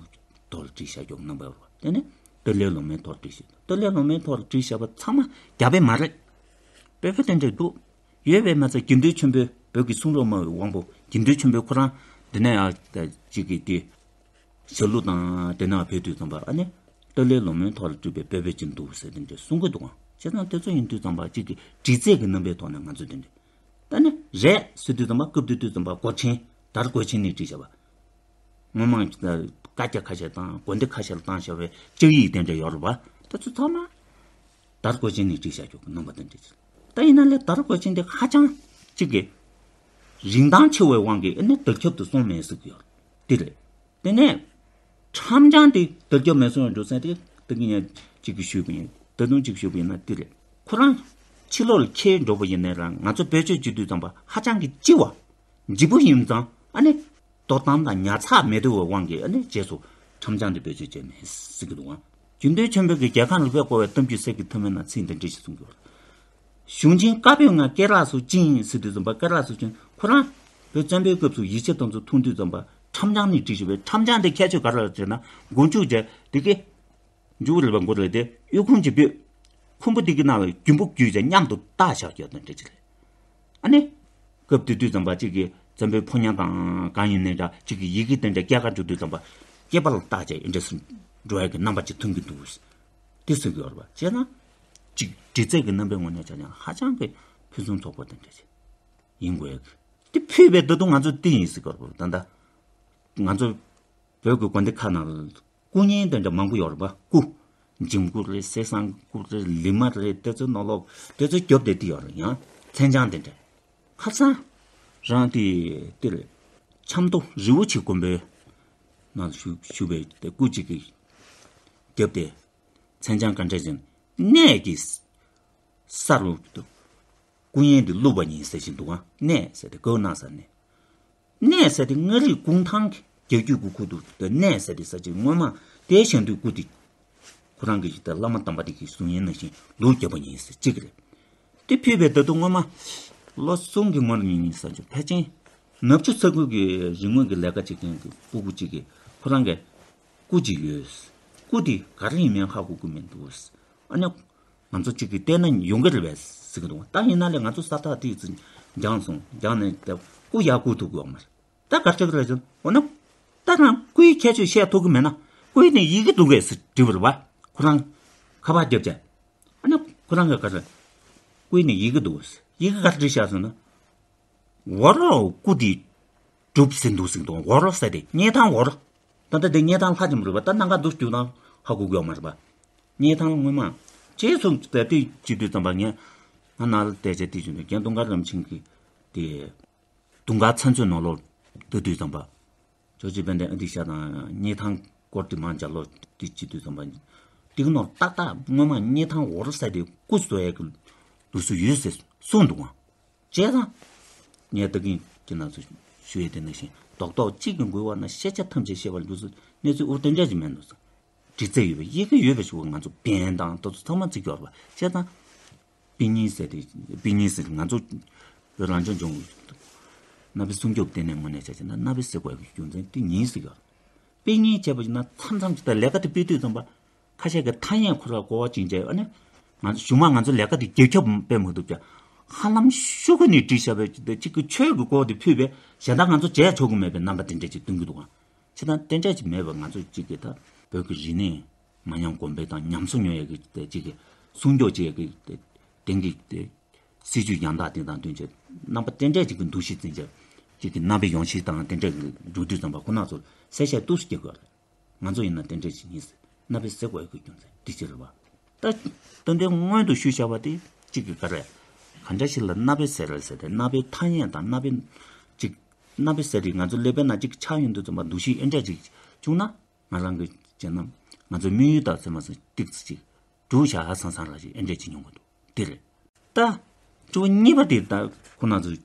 ཐོག་ལ་བྲིས་བཞག་རྒྱུ་རྣམ་པ་ཡོད་རེད་བ། དེ་ནས་ཏཱ་ལའི་ལོ་མའི་ཐོག་ལ་བྲིས་བཞག་ཏཱ་ལའི་ལོ་མའི་ཐོག་ལ་བྲིས་བཞག་པ་ཚང་མ་རྒྱ་བོད་མ་རེད། བོད་པ་དེ་འདྲ་འདུག་ཡོད་པས་མ་ཚད་དགེ་འདུན་ཆོས་འཕེལ་བོད་ཀྱི་གསུང་རབ་སྨྲ་བའི་དབང་པོ་དགེ་འདུན་ཆོས་འཕེལ་ཁོ་རང་འདི་ནས་ཡང་གཅིག་གིས་དེ་ཞྭ་ལུ་དང་དེ་ནས་ཕེབས་དུས་ཙམ་པ་ཨ་ནི་ཏཱ་ལའི་ལོ་མའི་ཐོག་ལ་བྲིས་པའི་བོད་པ་ཅིག་འདུག་ཟེར་དེ་འདྲ་གསུང་གི་འདུག་ཨང་། བྱས་ཙང་དེ་ཚོ་ཡིན་དུས་ཙམ་པ་གཅིག་གིས་འབྲི་རྩལ་གྱི་རྣམ་པའི་ཐོག་ནས་ང་ཚོ་དེ་འདྲ་ད་ནི་རེད་ཟེར་དུས་ཙམ་པ་སྐབས་དེ་དུས་ཙམ་པ་གོ་ཆེན་དར་གོ་ཆེན་ནས་བྲིས་བཞག་པ། སྔོན་མ་བཀའ་རྒྱ་ཁ་ཤས་དང་དགོན་སྡེ་ཁ་ཤས་ལ་བཏང་བཞག་པའི་ལྕགས་ཡིག་དེ་འདྲ་ཡོད་རེད་བ། དེ་ཚོ་ཚང་མ་དར་གོས་ཆེན་ནས་བྲིས་བཞག་རྒྱུ་གི་རྣམ་པ་དེ་འདྲ་ཅིག་ད་ཡིན་ན་ལས་དར་གོས་ཆེན་དེ་ཧ་ཅང་གཅིག་གི་རིན་ཐང་ཆེ་བའི་དབང་གིས་ཨ་ནི་དར་ཁྱབ་ཏུ་སོང་མེད་ཟེར་གྱི་ཡོད་རེད། དེ་རེད། དེ་ནས་ཁྲམ་བྱང་དེ་དར་ཁྱབ་མེད་སོང་བའི་འགྲོ་ས་དེ་ད་གིན་ཡང་གཅིག་གིས་ཞུས་པ་ཡིན། ད་དུང་གཅིག་ཞུས་པ་ཡིན་ན་དེ་རེད། ཁོ་རང་ཕྱི་ལོགས་ལ་འཁྱེར་འགྲོ་བ་ཡིན་ནའི་རང་ང་ཚོ་བེད་སྤྱོད་བྱེད་དུས་ཙམ་པ་ཧ་ཅང་གི་ལྕི་བ། ལྗིད་པོ་ཡིན་ཙང་ཨ་ནི། གཏོར་སྟངས་དང་ཉར་ཚགས་མེད་དོ་བའི་དབང་གིས་ཨ་ནི་རྗེས་སུ་ཁྲམ་བྱང་དེ་བེད་སྤྱོད་བྱས་མེད་ཟེར་གྱི་འདུག་ཨང་། དགེ་འདུན་ཆོས་འཕེལ་གྱིས་རྒྱལ་ཁང་ལ་ཕེབས་སྐོར་བའི་གཏམ་རྒྱུད་གསེར་གྱི་ཐུར་མའི་ནང་ཚིག་འདི་འདྲ་ཞིག་གསུངས་ཡོད། གཞུང་ཆེན་བཀའ་པོད་ལྔ་སྐེ་རགས་སུ་བཅིངས་ཟེར་དུས་ཙམ་པ་སྐེ་རགས་སུ་བཅིངས་ཁོ་རང་བོད་བཙན་པོའི་སྐབས་སུ་ཡིག་ཆ་དེ་ཚོ་མཐོང་དུས་ཙམ་པ་ཁྲམ་བྱང་ནས་བྲིས་བཞག་པའི་ཁྲམ་བྱང་དེ་ཁྱད་ཆོས་ག་རེ་ལ་ཟེར་ན་མགོ་མཇུག་བྱས་དེ་གི་མཇུག་རིལ་བ་མགོ་རིལ་ཏེ་ཨོལ་ཁུང་གཅིག་ཕུད། ཁུང་བུ་དེ་གི་ནང་ལ་རྒྱུན་པོ་བརྒྱུས་བྱས་མཉམ་དུ་བཏགས་བཞག་ཡོད་དོན་འདྲ་ཅིག་རེད། ཨ་ནི། སྐབས་དེ་དུས་ཙམ་པ་གཅིག་གིས་བཙན་པོའི་ཕོ་ཉ་དང་གང་ཡིན་ནའི་འདྲ་གཅིག་གིས་ཡི་གེ་དེ་འདྲ་སྐྱེལ་ག་འགྲོ་དུས་ཙམ་པ་སྐེད་པ་ལ་བཏགས་བྱས་འདི་འདྲ་སུ་འགྲོ་ཡ་གི་རྣམ་པ་ཅིག་མཐོང་གི་འདུག་དེ་གསུང་གི་ཡོད་རེད་པ། བྱས་ཙང་། གཅིག་འབྲི་རྩལ་གྱི་རྣམ་པའི་ངོས་ནས་ཆ་ཀྱང་ཧ་ཅང་གི་ཕུན་སུམ་ཚོགས་པ་དེ་འདྲ་ཅིག་ཡིན་དགོས་ཡ་གི། དེ་ཕུད་པའི་ད་དུང་ང་ཚོ་འདི་ཡིན་ཟེར་གི་ཡོད་རེད་པ། ད་ལྟ། ང་ཚོ་བོད་ཀྱི་དགོན་སྡེ་ཁག་ནང་ལ་སྐུ་བརྙན་དེ་འདྲ་མང་པོ་ཡོད་རེད་པ། སྐུ། འཇིམ་སྐུ་རེད། གསེར་སྲང་སྐུ་རེད། ལི་མ་རེད། དེ་ཚོའི་ནང་ལོགས་དེ་ཚོའི་རྒྱབ་དེ་དེ་ཡོད་རེད། ཡང་མཚན་བྱང་དེ་འདྲ། ཁ་སང་རང་དེ་དེ་རེད། ཆབ་མདོ་རི་བོ་ཆེ་དགོན་པའི་ནང་བཞུགས་བཞུགས་པའི་དེ་སྐུ་གཅིག་གི་རྒྱབ་དེ་མཚན་བྱང་ག་འདྲ་ཞིག་གནས་ཀྱི་ས་རུ་སྐུ་བརྙན་དེ་བླུགས་པ་ཡིན་ཟེར་བཞིན་འདུག་ཨང་། གནས་ཟེར་དེ་གའུ་ནང་ཟེར་ནས། གནས་ཟེར་དེ་མངའ་རིས་གུང་ཐང་གི་རྒྱལ་རྒྱུད་ཀྱི་སྐུ་འདུག་དེ་གནས་ཟེར་དེ་ས་ཆའི་སྔོན་མ་དེའི་ཞལ་འདུས་སྐུ་དེ་ཁོ་རང་གི་ཞིག་དེ་བླ་མ་དམ་པ་དེ་གི་གསུང་ཡིན་ནང་བཞིན་ལུགས་བརྒྱབ་པ་ཡིན་ཟེར་གཅིག་རེད། དེ་ཕུད་པའི་ད་དུང་སྔོན་མ་ལོ་གསུམ་གྱི་སྔོན་ལ་ཡིན་ཡིན་ས་ཆ་ཕལ་ཆེར་ནབ་ཆུ་ས་ཁུལ་གྱི་རིག་དངོས་ཀྱི་ལས་ཀ་བྱེད་མཁན་གྱི་སྤུ་གུ་གཅིག་གིས་ཁོ་རང་གི་སྐུ་གཅིག་ཡོད། སྐུ་དེ་ག་རེ་ཡིན་མིན་ཧ་གོ་གི་མི་འདུག་ཨ་ནི། ང་ཚོ་གཅིག་གིས་བལྟས་ན་ཡོང་གི་རེད་པས་ཟེར་གི་འདུག་ད་ཡིན་ན་ལས་ང་ཚོ་ས་ཐག་དེ་ཙམ་འགྱངས་སོང་། འགྱངས་ནས་ད་སྐུ་ཡར་བསྐུར་ཐུབ་ཀྱི་ཡོད་མ་རེད། ད་ག་རེ་བྱེད་ཀྱི་རེད་ཟེར། འོ་ན། ད་རང་སྐུའི་ཁྱད་ཆོས་བཤད་ཐུབ་ཀྱི་མེད་ན། སྐུའི་ནི་ཡི་གེ་འདུག་གས་ཟེར་དྲིས་པ་རེད་པ། ཁོ་རང་། ཁ་པར་རྒྱབ་བྱས། ཨ་ནི། ཁོ་རང་གིས་ག་རེ། སྐུའི་ནི་ཡི་གེ་འདུག་གས། ཡི་གེ་ག་རེ་བྲིས་བཞག་ཟེར་ན། འོར་སྐུ་དེ། གྲུབ་ཟིན་འདུག་ཟིན་འདུག་འོར་ཟེར་ཏེ་སྙེ་ཐང་འོར། ད་ལྟ་དེ་སྙེ་ཐང་ལྷ་ཅིག་མ་རེད་པ། ད་གནམ་གང་འདུག་རྒྱུ་དང་ཧ་གོ་གི་ཡོད་མ་རེད་པ། སྙེ་ཐང་སྔོན་མ། རྗེས་སུ་ད་དེ་བྱེད་དུས་ཙམ་པ་ངས་ང་ནང་ལ་བལྟས་བྱས་དེ་བྱུང་དུས་རྒན་དུང་དཀར་རིན་པོ་ཆེ་གི་དེ་དུང་དཀར་ཚན་ཚོད་ནང་ལོགས་ལྟ་དུས་ཙམ་པ། ཇོ་རྗེ་དཔལ་ལྡན་ཨ་ཏི་ཤ་དང་སྙེ་ཐང་སྐོར་དེ་མང་ཇ་ལོ་དེ་བྱེད་དུས་ཙམ་པ། དེ་གི་ནང་ཏག་ཏག་སྔོན་མ་སྙེ་ཐང་འོར་ཟེར་ཏེ་སྐུ་བཟོ་ཡས་ཀྱི་ལུགས་སྲོལ་ཡོད་ཟེར་གསུངས་འདུག་ག་བྱས་ཙང་། ངས་ད་གིན་ཁྱེད་རང་ཚོ་ཞུ་ཡས་དེ་ནང་བཞིན་རྡོག་རྡོག་གཅིག་གིས་འགུལ་བ་ན་ཤེས་བྱ་ཐམས་ཅད་ཤེས་པར་འགྱུར་ཟེར་གནས་ཚུལ་འུར་དེ་འདྲ་ཅིག་མེད་འདུག་ཟེར། འབྲི་རྩལ་ཡོད་པའི་ཡི་གེ་ཡོད་པའི་ཕྱོགས་ང་ཚོ་འབེན་དང་དེ་ཚོ་ཚང་མ་བརྩི་གི་ཡོད་རེད་པ། བྱས་ཙང་། དཔེ་རྙིང་ཟེར་ཏེ་དཔེ་རྙིང་ཟེར་ང་ཚོ་བོད་རང་སྐྱོང་ལྗོངས་ཀྱི་གནའ་བོའི་སྲུང་སྐྱོབ་ལྟེ་གནས་ངོས་ནས་བྱས་ཙང་གནའ་བོའི་ཟེར་དགོས་ཀྱི་རྒྱུ་མཚན་དེ་ཡིན་ཟེར་གི་ཡོད་རེད། དཔེ་རྙིང་བྱས་པ་ཡིན་ན་མཚམས་མཚམས་ཅིག་ད་ལས་ཀ་དེ་སྤེལ་དུས་ཙམ་པ། ཁ་ཤས་ཀྱིས་ཐ་སྙད་ཁོ་ར་གོ་བ་ཅིག་བྱས་ཨ་ནི། ང་ཚོ་གཞུག་མ་ང་ཚོ་ལས་ཀ་དེ་རྒྱ་ཁྱབ་སྤེལ་མ་ཐུབ་ཀྱང་། ཧ་ལམ་ཤོག་གུ་ནས་བྲིས་བཞག་པའི་དེ་གཅིག་གི་ཆོས་ཀྱི་སྐོར་དེ་ཕུད་པས་གཞན་དག་ང་ཚོ་བྱས་ཆོག་གི་མེད་པའི་རྣམ་པ་དེ་འདྲ་ཅིག་སྟོན་གྱི་འདུག་ག་བྱས་ཙང་དེ་འདྲ་ཅིག་མེད་པར་ང་ཚོ་གཅིག་གིས་ད་བོད་ཀྱི་རིག་གནས་མ་ཉམས་གོང་འཕེལ་དང་ཉམས་གསོ་ཡོང་ཡས་ཀྱི་དེ་གཅིག་གི་སྲུང་སྐྱོབ་བྱེད་ཡས་ཀྱི་དེ་དེང་གི་དེ། སྲིད་ཇུས་ཡང་དག་དེ་དང་བསྟུན་བྱས་རྣམ་པ་དེ་འདྲས་ཅིག་གི་འདུ་ཤེས་འཛིན་བྱས་ཅིག་གི་རྣམ་པའི་ཡོང་ཤེས་དང་དེ་འདྲས་ཀྱི་འགྲོ་དུས་ཙམ་པ་ཁོ་ན་ཚོར་གསལ་བཤད་ཏོག་ཙམ་རྒྱག་དགོས་རེད། ང་ཚོ་ཡིན་ན་དེ་འདྲས་ཅིག་ཡིན་ཟེར་རྣམ་པའི་ཟེར་དགོས་ཀྱི་རྒྱུ་མཚན་འདི་ཅི་རེད་བ། ད་ད་འདི་སྔོན་དུ་ཞུས་བཞག་པ་དེ་གཅིག་གི་ག་རེ། ག་འདྲ་ཞིག་ལ་གནའ་དཔེ་ཟེར་རེད་ཟེར་ཏེ། གནའ་དཔེ་ཐ་སྙད་དང་གནའ་དཔེ་ཅིག་གནའ་དཔེ་ཟེར་དེ་ང་ཚོ་ཀླད་པའི་ནང་གཅིག་ཆགས་ཡོང་དུས་ཙམ་པ་འདུ་ཤེས་ཨེ་འདྲ་ཅིག་བྱུང་ན། ང་རང་གི་བྱས་ན་ང་ཚོའི་དམིགས་ཡུལ་དང་ཟེར་མ་ཟེར་ཏིག་ཙི་ཅིག་འགྲུབ་བཞག་ཧ་སང་སང་ར་ཞིག་ཨེ་འདྲ་ཅིག་མྱོང་གི་འདུག་དེ་རེད། ད་དྲི་བ་གཉིས་པ་དེ་ད་ཁོ་ན་ཚོས་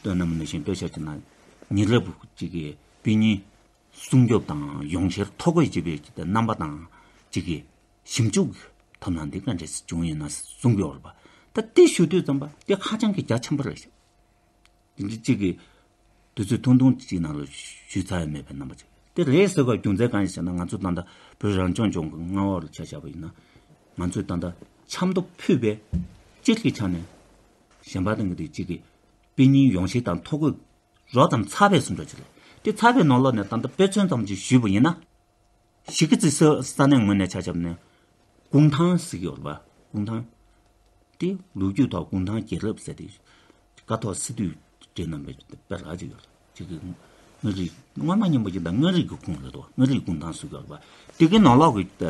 སྟོན་ན་མི་ནུས་ཤིང་དཔེ་ཆ་ཅིག་ན་ཉེ་རབས་ཅིག་གི་དཔེ་རྙིང་སྲུང་སྐྱོབ་དང་ཡོངས་བཤེར་ཐོ་འགོད་བྱེད་པའི་རྣམ་པ་དང་ཅིག་གི་ཞིབ་འཇུག་ཐབས་ལམ་འདི་ག་འདྲས་བྱུང་ཡིན་ན་གསུང་གི་ཡོད་རེད་པ། ད་དེ་ཞུ་དུས་ཙམ་པ་དེ་ཧ་ཅང་གི་རྒྱ་ཆེན་པོ་རེད་ཤག་དེ་འདྲ་གཅིག་གིས་དུས་ཚོད་ཐུང་ཐུང་གཅིག་ནང་ལ་ཞུས་ཚར་ཡ་མེད་པའི་རྣམ་པ་ཅིག་དེ་རེད་ཟེར་བའི་རྒྱུ་མཚན་གང་ཡིན་ཟེར་ན། ང་ཚོ་ད་ལྟ་བོད་རང་སྐྱོང་ལྗོངས་ཀྱི་མངའ་འོག་ལ་ཆ་བཞག་པ་ཡིན་ན། ང་ཚོས་ད་ལྟ་ཆབ་མདོ་ཕུད་པའི་སྤྱིར་གྱི་ཆ་ནས་གཞན་པ་དང་གི་དེ་གཅིག་གིས་དཔེ་རྙིང་ཡོངས་བཤེར་དང་ཐོ་འགོད་རོབ་ཙམ་ཚར་བའི་ཟུང་འབྲེལ་ཅིག་རེད། དེ་ཚར་བའི་ནང་ལོགས་ནས་ད་ལྟ་དཔེ་མཚོན་ཙམ་ཅིག་ཞུས་པ་ཡིན་ན། གཞིས་ཀ་རྩེ་ས་ས་གནས་ངོས་ནས་ཆ་བཞག་ནས་གུང་ཐང་ཟེར་གྱི་ཡོད་རེད་པ། གུང་ཐང་། དེ་ལོ་རྒྱུས་ཐོག་གུང་ཐང་རྒྱལ་རབས་ཟེར་ཏེ། ཀཿཐོག་སི་ཏུས་འདྲ་རྣམ་པའི་དཔེ་ར་ཅིག་ཡོད་རེད། དེ་གི་མངའ་རིས་སྔོན་མ་སྙིང་པོ་ཅིག་དང་མངའ་རིས་ཀྱི་ཁོངས་རེད་དོ། མངའ་རིས་གུང་ཐང་ཟེར་གྱི་ཡོད་རེད་པ། དེ་གི་ནང་ལོགས་ཀྱི་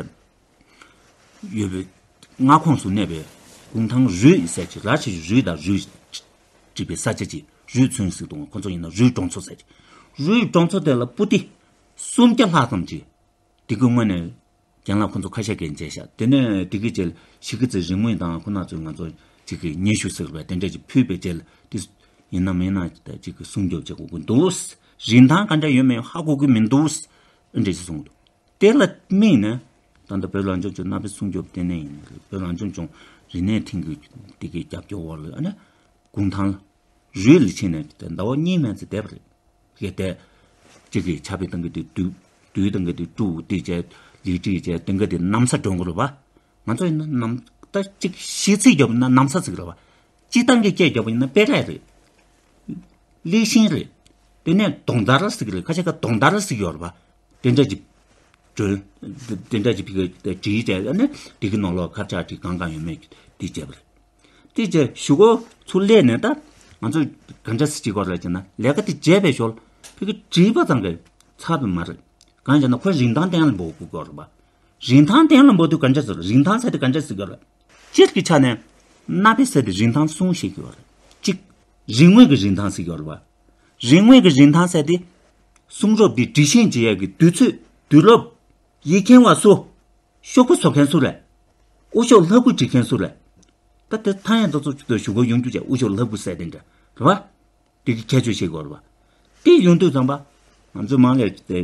ཡོད་པའི་མངའ་ཁོངས་སུ་གནས་པའི་གུང་ཐང་རུས་ཟེར་གྱི་ར་ཆེ་རུས་དང་རུས་བྲིས་པའི་ས་ཆ་ཅིག་རུས་ཚུན་ཟེར་དང་ཁོ་ཚོ་ཡིན་ན་རུས་གྲོང་ཚོ་ཟེར་གྱི། རུས་གྲོང་ཚོ་དེ་ལ་སྤུ་ཏི་སུམ་བརྒྱ་ལྷག་ཙམ་ཅིག་དེ་གི་སྔོན་ནས་རྒན་ལགས་ཁོ་ཚོ་ཁ་ཤས་ཀྱིས་མཇལ་ཤག་དེ་ནས་དེ་གི་རྗེས་གཞིས་ཀ་རྩེ་རིག་དངོས་དང་ཁོ་ན་ཚོས་ང་ཚོ་ཅིག་གི་སྙན་ཞུ་ཟེར་བ་དེ་འདྲ་ཅིག་ཕུལ་བའི་རྗེས་ལ་དེ་ཡིན་ན་མིན་ན་ཅིག་གི་སྲུང་སྐྱོབ་བྱེད་དགོས་ཀྱི་འདུག་རིན་ཐང་ག་འདྲ་ཡོད་མེད་ཧ་གོ་གི་མི་འདུག་འདྲ་ཅིག་གསུངས་འདུག་དེ་ལ་དམིགས་ནས་ད་ལྟ་བོད་རང་སྐྱོང་ལྗོངས་གནའ་དཔེ་སྲུང་སྐྱོབ་ལྟེ་གནས་ཡིན། བོད་རང་སྐྱོང་ལྗོངས་རིག་གནས་ཐིང་གི་དེ་གི་རྒྱབ་སྐྱོར་འོག་ལ་ཨ་ནི་གུང་ཐང་རུས་ལ་ཕྱིན་ནས་ཟླ་བ་གཉིས་མན་ཙམ་བསྡད་པ་རེད། གལ་ཏེ་གཅིག་གིས་ཕྱག་དཔེ་བཏང་གི་དུས་དུས་བཏང་གི་དུས་དཀྲུག་དེ་བྱས་ལི་ཁྲི་བྱས་དེང་གི་དེ་ན་བཟའ་སྒྲོན་གི་རེད་པ། ང་ཚོ་ཡིན་ན་ན་བཟའ་ད་གཅིག་གཞས་ཚིག་རྒྱབ་ན་ན་བཟའ་ཟེར་གི་རེད་པ། སྤྱིར་བཏང་གི་སྐད་རྒྱབ་པ་ཡིན་ན་དཔེ་རས་རེད། ལེགས་ཤིང་རེད། དེ་ནས་གདོང་དར་ཟེར་གི་རེད། ཁ་ཤས་ཀ་གདོང་དར་ཟེར་གི་ཡོད་རེད་པ། དེ་འདྲ་ཅིག་སྒྲོན། དེ་འདྲ་ཅིག་ཕ་གི་བྲིས་བྱས་ཨ་ནི་དེ་གི་ནང་ལོགས་ཁ་བྱང་ཅིག་གང་གང་ཡོད་མེད་དེ་བྱས་པ་རེད། དེ་རྗེས་གཞུག་གུ་ཚུར་སླེབས་ནས་ད་ང་ཚོས་ག་འདྲ་སེ་བྱེད་དགོས་རེད་ཅེ་ན། ལས་ཀ་དེ་བྱས་པའི་ཞོར་ཕ་གི་བྲིས་པ་ཙམ་གྱིས་ཚར་བ་མ་རེད། གང་ཡིན་ཟེར་ན་ཁོས་རིན་ཐང་གཏན་ལ་འབེབས་དགོས་རེད་པ། རིན་ཐང་གཏན་ལ་འབེབས་དུས་ག་འདྲ་ཟེར། རིན་ཐང་ཟེར་དེ་ག་འདྲ་ཟེར་དགོས་རེད། སྤྱིར་གྱི་ཆ་ནས་གནའ་དཔེ་ཟེར་དེ་རིན་ཐང་གསུམ་ཤེས་དགོས་རེད། གཅིག་རིག་དངོས་ཀྱི་རིན་ཐང་ཟེར་གྱི་ཡོད་རེད་པ། རིག་དངོས་ཀྱི་རིན་ཐང་ཟེར་དེ་གསུང་རབ་དེ་འབྲི་བཞེངས་བྱེད་ཡག་གི་དུས་ཚོད། དུས་རབས། ཡིག་མཁན་བ་སུ། ཤོག་བུ་བཟོ་མཁན་སུ་རེད། དབུ་ཤོག་ལྷ་སྐུ་བྲིས་མཁན་སུ་རེད། ད་དེ་ཐ་སྙད་དེ་ཚོ་ཅིག་ཏུ་ཞུ་སྒོ་ཡོང་རྒྱུ་བྱས། དབུ་ཤོག་ལྷ་སྐུ་ཟེར་དེ་འདྲ་རེད་པ། དེ་གི་ཁྱད་ཆོས་ཤེས་དགོས་རེད་པ། དེ་ཡོང་དུས་ཙམ་པ་ང་ཚོས་མར་ལས་དེ་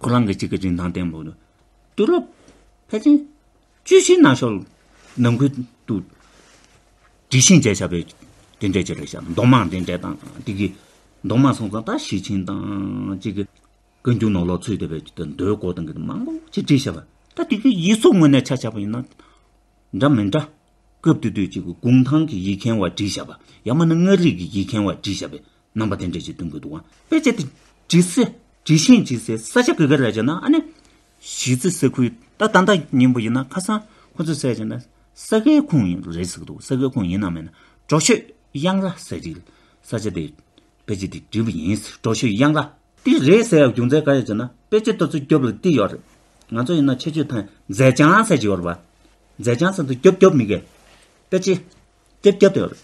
ཁོ་རང་གི་གཅིག་གི་རིན་ཐང་བསྟན་པ་དུས་རབས་ཕལ་ཆེར་བཅུ་བཞི་ནང་ཤོག་ནང་ཁུལ་དུ་འབྲི་བཞེངས་བྱས་བཞག་པའི་དེ་འདྲ་ཅིག་རེད་ཤག་མདོ་མང་དེ་འདྲ་དང་དེ་གི་མདོ་མང་སོང་ཙང་ད་ཞེ་ཆེན་དང་གཅིག་གི་བཀའ་འགྱུར་ནང་ལོགས་ཚུད་བསྡད་པའི་མདོའི་སྐོར་དང་གི་མང་པོ་ཅིག་བྲིས་བཞག་པ། ད་དེ་གི་ཡིག་གཟུགས་ངོས་ནས་ཆ་བཞག་པ་ཡིན་ན་འདྲ་མི་འདྲ། སྐབས་དེ་དུས་ཅིག་གི་གུང་ཐང་གི་ཡིག་མཁན་བ་བྲིས་བཞག་པ། ཡང་མིན་ན་མངའ་རིས་ཀྱི་ཡིག་མཁན་བ་བྲིས་བཞག་པའི་རྣམ་པ་དེ་འདྲ་ཅིག་སྟོན་གྱི་འདུག་ག་དཔེ་ཆ་དེ་བྲིས་སའི་བྲིས་བཞེངས་བྱེད་སའི་ས་ཆ་ག་ག་རེད་ཟེར་ན་ཨ་ནི་གཞིས་རྩེ་ས་ཁུལ། ད་ད་ལྟ་མཉམ་པོ་ཡིན་ན་ཁ་སང་ཁོ་ཚོས་ཟེར་བྱས་ན་ས་དགེ་ཁུལ་ཡིན་རེད་ཟེར་གྱི་འདུག་ས་དགེ་ཁུལ་ཡིན་ནམ་མིན་ན་གྲོ་ཤོད་གཡང་ར་ཟེར་གྱི་ས་ཆ་དེ། དཔེ་ཆ་དེ་བྲིས་པ་ཡིན། གྲོ་ཤོད་གཡང་ར། དེ་རེད་ཟེར་ཡག་རྒྱུ་མཚན་ག་རེ་ཟེར་ན་དཔེ་ཆ་དེ་ཚོ་རྒྱབ་ལ་དེ་ཡོད་རེད། ང་ཚོ་ཡིན་ན་ཁྱད་ཆོས་ཐང་མཛད་བྱང་ཟེར་གྱི་ཡོད་རེད་པ། མཛད་བྱང་ཟེར་དུས་རྒྱབ་རྒྱབ་མི་དགོས། དཔེ་ཆ་རྒྱབ་རྒྱབ་དེ་ཡོད་རེད།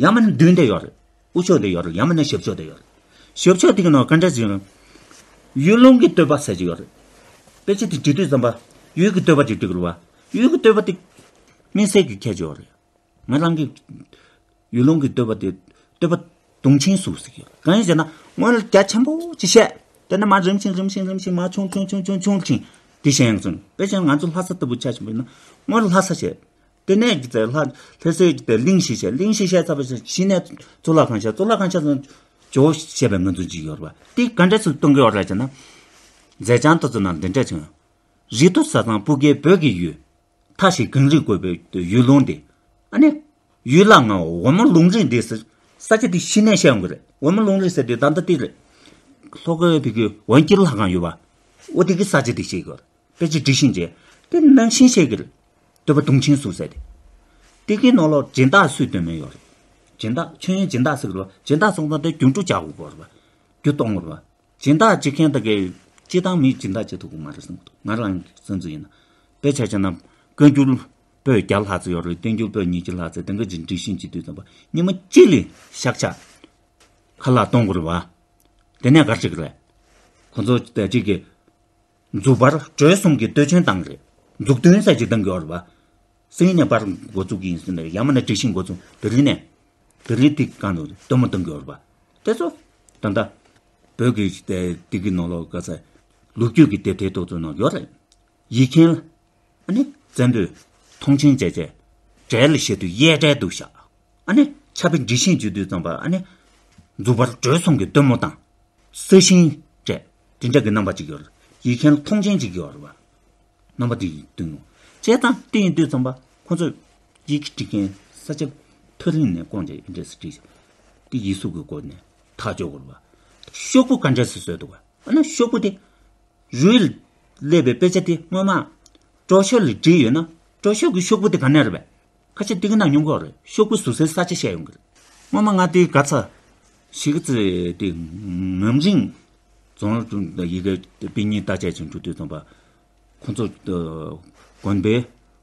ཡང་མིན་ན་མདུན་དེ་ཡོད་རེད། དབུ་ཤོག་དེ་ཡོད་རེད། ཡང་མིན་ན་ཞབས་ཤོག་དེ་ཡོད་རེད། ཞབས་ཤོག་དེ་གི་ནང་ག་འདྲ་ཟེར་ན། ཡུལ་ལུང་གི་བསྟོད་པ་ཟེར་གྱི་ཡོད་རེད། དཔེ་ཆ་དེ་བྲིས་དུས་ཙམ་པ་ཡུལ་གྱི་བསྟོད་པ་ཅིག་བྲིས་དགོས་རེད་པ། ཡུལ་གྱི་བསྟོད་པ་དེ་དམིགས་བསལ་གྱི་ཁྱད་ཆོས་ཡོད་རེད། ང་རང་གིས་ཡུལ་ལུང་གི་བསྟོད་པ་དེ་བསྟོད་པ་དུང་ཆེན་ཟེར་གྱི་ཡོད། གང་ཡིན་ཟེར་ན་སྔོན་ལ་རྒྱ་ཆེན་པོ་ཅིག་བཤད། དེ་ནས་མར་རིམ་བཞིན་རིམ་བཞིན་རིམ་བཞིན་མར་ཆུང་ཆུང་ཆུང་ཆུང་ཆུང་ཕྱིན། དེ་བཤད་ཡག་ཚུལ་དཔེ་ཆ་ང་ཚོ་ལྷ་ས་ལྟ་བུ་ཆ་བཞག་པ་ཡིན་ན་སྔོན་ལ་ལྷ་ས་བཤད། དེ་ནས་ཀྱི་ལྷ་ལྷ་སའི་ཀྱི་གླིང་བཞི་བཤད། གླིང་བཞི་བཤད་ཚར་བའི་གཞི་ནས་གཙུག་ལག་ཁང་བཤད། གཙུག་ལག་ཁང་བཤད་ཚར་ཇོ་བོ་བཤད་པའི་ངོས་འཛིན་ཅིག་ཡོད་རེད་པ། དེ་ག་འདྲ་ཚུལ་སྟོན་གྱི་ཡོད་རེད་ཅེ་ན། མཛད་བྱང་དེ་ཚོ་ནང་འདི་འདྲ་བྱུང་། རི་མཐོ་ས་གཙང་སྤུ་རྒྱལ་བོད་ཀྱི་ཡུལ། མཐའ་བཞི་གངས་རིས་བསྐོར་བའི་ཡུལ་ལུང་དེ། ཨ་ནི། ཡུལ་ལྷ་ལྔ་འོ་མ་ལུང་རིགས་འདི་ཟེར། ས་ཆ་དེ་གཞི་ནས་བཤད་ཡོང་གི་རེད། འོ་མ་ལུང་རིགས་ཟེར་དེ་ད་ལྟ་དེ་རེད། ལྷོ་ཁའི་བོད་ཀྱི་འོན་སྐྱིད་ལྷ་ཁང་ཡོད་པ། འོ་དེ་གི་ས་ཆ་དེ་བཤད་ཀྱི་ཡོད་རེད། དཔེ་ཆ་འབྲི་བཞེངས་བྱས། དེ་ནང་བཞིན་བཤད་ཀྱི་རེད། བསྟོད་པ་དུང་ཆེན་ཟེར་ཟེར་དེ། དེ་གི་ནང་ལོགས་སྦྱིན་བདག་སུས་སྟོན་མིན་ཡོད་རེད། སྦྱིན་བདག་མཆོད་ཡོན་སྦྱིན་བདག་ཟེར་གྱི་རེད་པ། སྦྱིན་བདག་སོང་ཙང་དེ་རྒྱུན་སྤྲོད་བྱ་དགོས་པ་རེད་པ། རྒྱུ་གཏོང་དགོས་རེད་པ། སྦྱིན་བདག་བྱེད་མཁན་དག་གིས་སྤྱིར་བཏང་མིས་སྦྱིན་བདག་བྱེད་ཐུབ་ཀྱི་མ་རེད་བསམ་གྱི་འདུག་ང་རང་གི་བསམ་ཚུལ་ཡིན་ན། དཔེ་ཆ་བྱས་ན་བཀའ་འགྱུར་ པོད་བརྒྱ་ལྷག་ཙམ་ཡོད་རེད། བསྟན་འགྱུར་པོད་ཉིས་བརྒྱ་ལྷག་ཙམ། དེ་འདྲ་ཅིག་འབྲི་བཞེངས་བྱེད་དུས་ཙམ་པ་ཉི་མ་གཅིག་ལ་ཤག་ཆ་ཁ་ལག་གཏོང་དགོས་རེད་བ། དེ་ནས་ག་རེ་བྱེད་ཀྱི་རེད། ཁོ་ཚོ་དེ་གཅིག་གི་མཛུབ་པར་གྲོལ་གསུམ་གྱི་བསྟོད་ཆེན་བཏང་གི་རེད། མཛུབ་སྟོན་ཟེར་ཅིག་བཏང་གི་ཡོད་རེད་བ། སང་ཉིན་ནས་པར་འགོ་བཙུགས་ཀྱི་ཡིན་ཟེར་ནས། ཡང་མིན་ན་འབྲི་བཞེངས་འགོ་བཙུགས། བེར་ལིན་ནས། བེར་ལིན་དེ་གང་དུ་སྟོན་མོ་བཏང་གི་ཡོད་རེད་བ། དེ་ཚོ་ད་ལྟ་བོད་ཀྱི་དེ་དེ་གི་ནང་ལོགས་ག་ས་ལོ་རྒྱུས་ཀྱི་དེབ་ཐེར་ཏོག་ཙམ་ནང་ཡོད་རེད། ཡིག་མཁན་ལ་ཨ་ནི་བཙན་པོས་མཐོང་ཆེན་བྱས་བྱས། གྲལ་ལ་བཞག་དུས་གཡས་གྲལ་དུ་བཞག་ཨ་ནི་ཕྱག་དཔེ་འབྲི་བཞེངས་བྱེད་དུས་ཙམ་པ་ཨ་ནི་མཛུབ་པར་གྲོལ་གསུམ་གྱི་སྟོན་མོ་དང་། ས་ཞིང་སྤྲད། དེ་འདྲ་གི་རྣམ་པ་ཅིག་ཡོད་རེད། ཡིག་མཁན་ལ་མཐོང་ཆེན་ཅིག་ཡོད་རེད་བ། རྣམ་པ་དེ་ཡིན་དུས་ནོ། བྱས་ཙང་དེ་ཡིན་དུས་ཙམ་པ་ཁོ་ཚོས་ཡི་གེ་འབྲི་མཁན་ས་ཆ་ཐག་རིང་ནས་བསྐོངས་བྱས་ཡིན་འདྲས་སུ་བྲིས་ཤག་དེ་ཡིག་གཟུགས་ཀྱི་སྒོ་ནས་ཐག་གཅོད་དགོས་རེད་བ། ཤོག་བུ་ག་འདྲས་སུ་བཟོས་འདུག་བ། ཨ་ན་ཤོག་བུ་དེ་རུལ་སླེབས་པའི་དཔེ་ཆ་དེ་སྔོན་མ་གྲོ་ཤོག་ལ་བྲིས་ཡོད་ན། གྲོ་ཤོག་གི་ཤོག་བུ་དེ་ག་ནས་རེད་པས། ཁ་ཤས་དེ་གི་ནང་ཉུང་གོ་རེད། ཤོག་བུ་བཟོ་སའི་ས་ཆ་བཤད་ཡོང་གི་རེད། སྔོན་མ་ང་དེའི་ག་ཚ་ཞིག་ཙེ་དེ་ངམ་རིང་རྫོང་ཡི་གེ་དཔེ་རྙིང་བརྟག་དཔྱད་བྱེད་འགྲོ་དུས་ཙམ་པ། ཁོང་ཚོ་དགོན་པའི་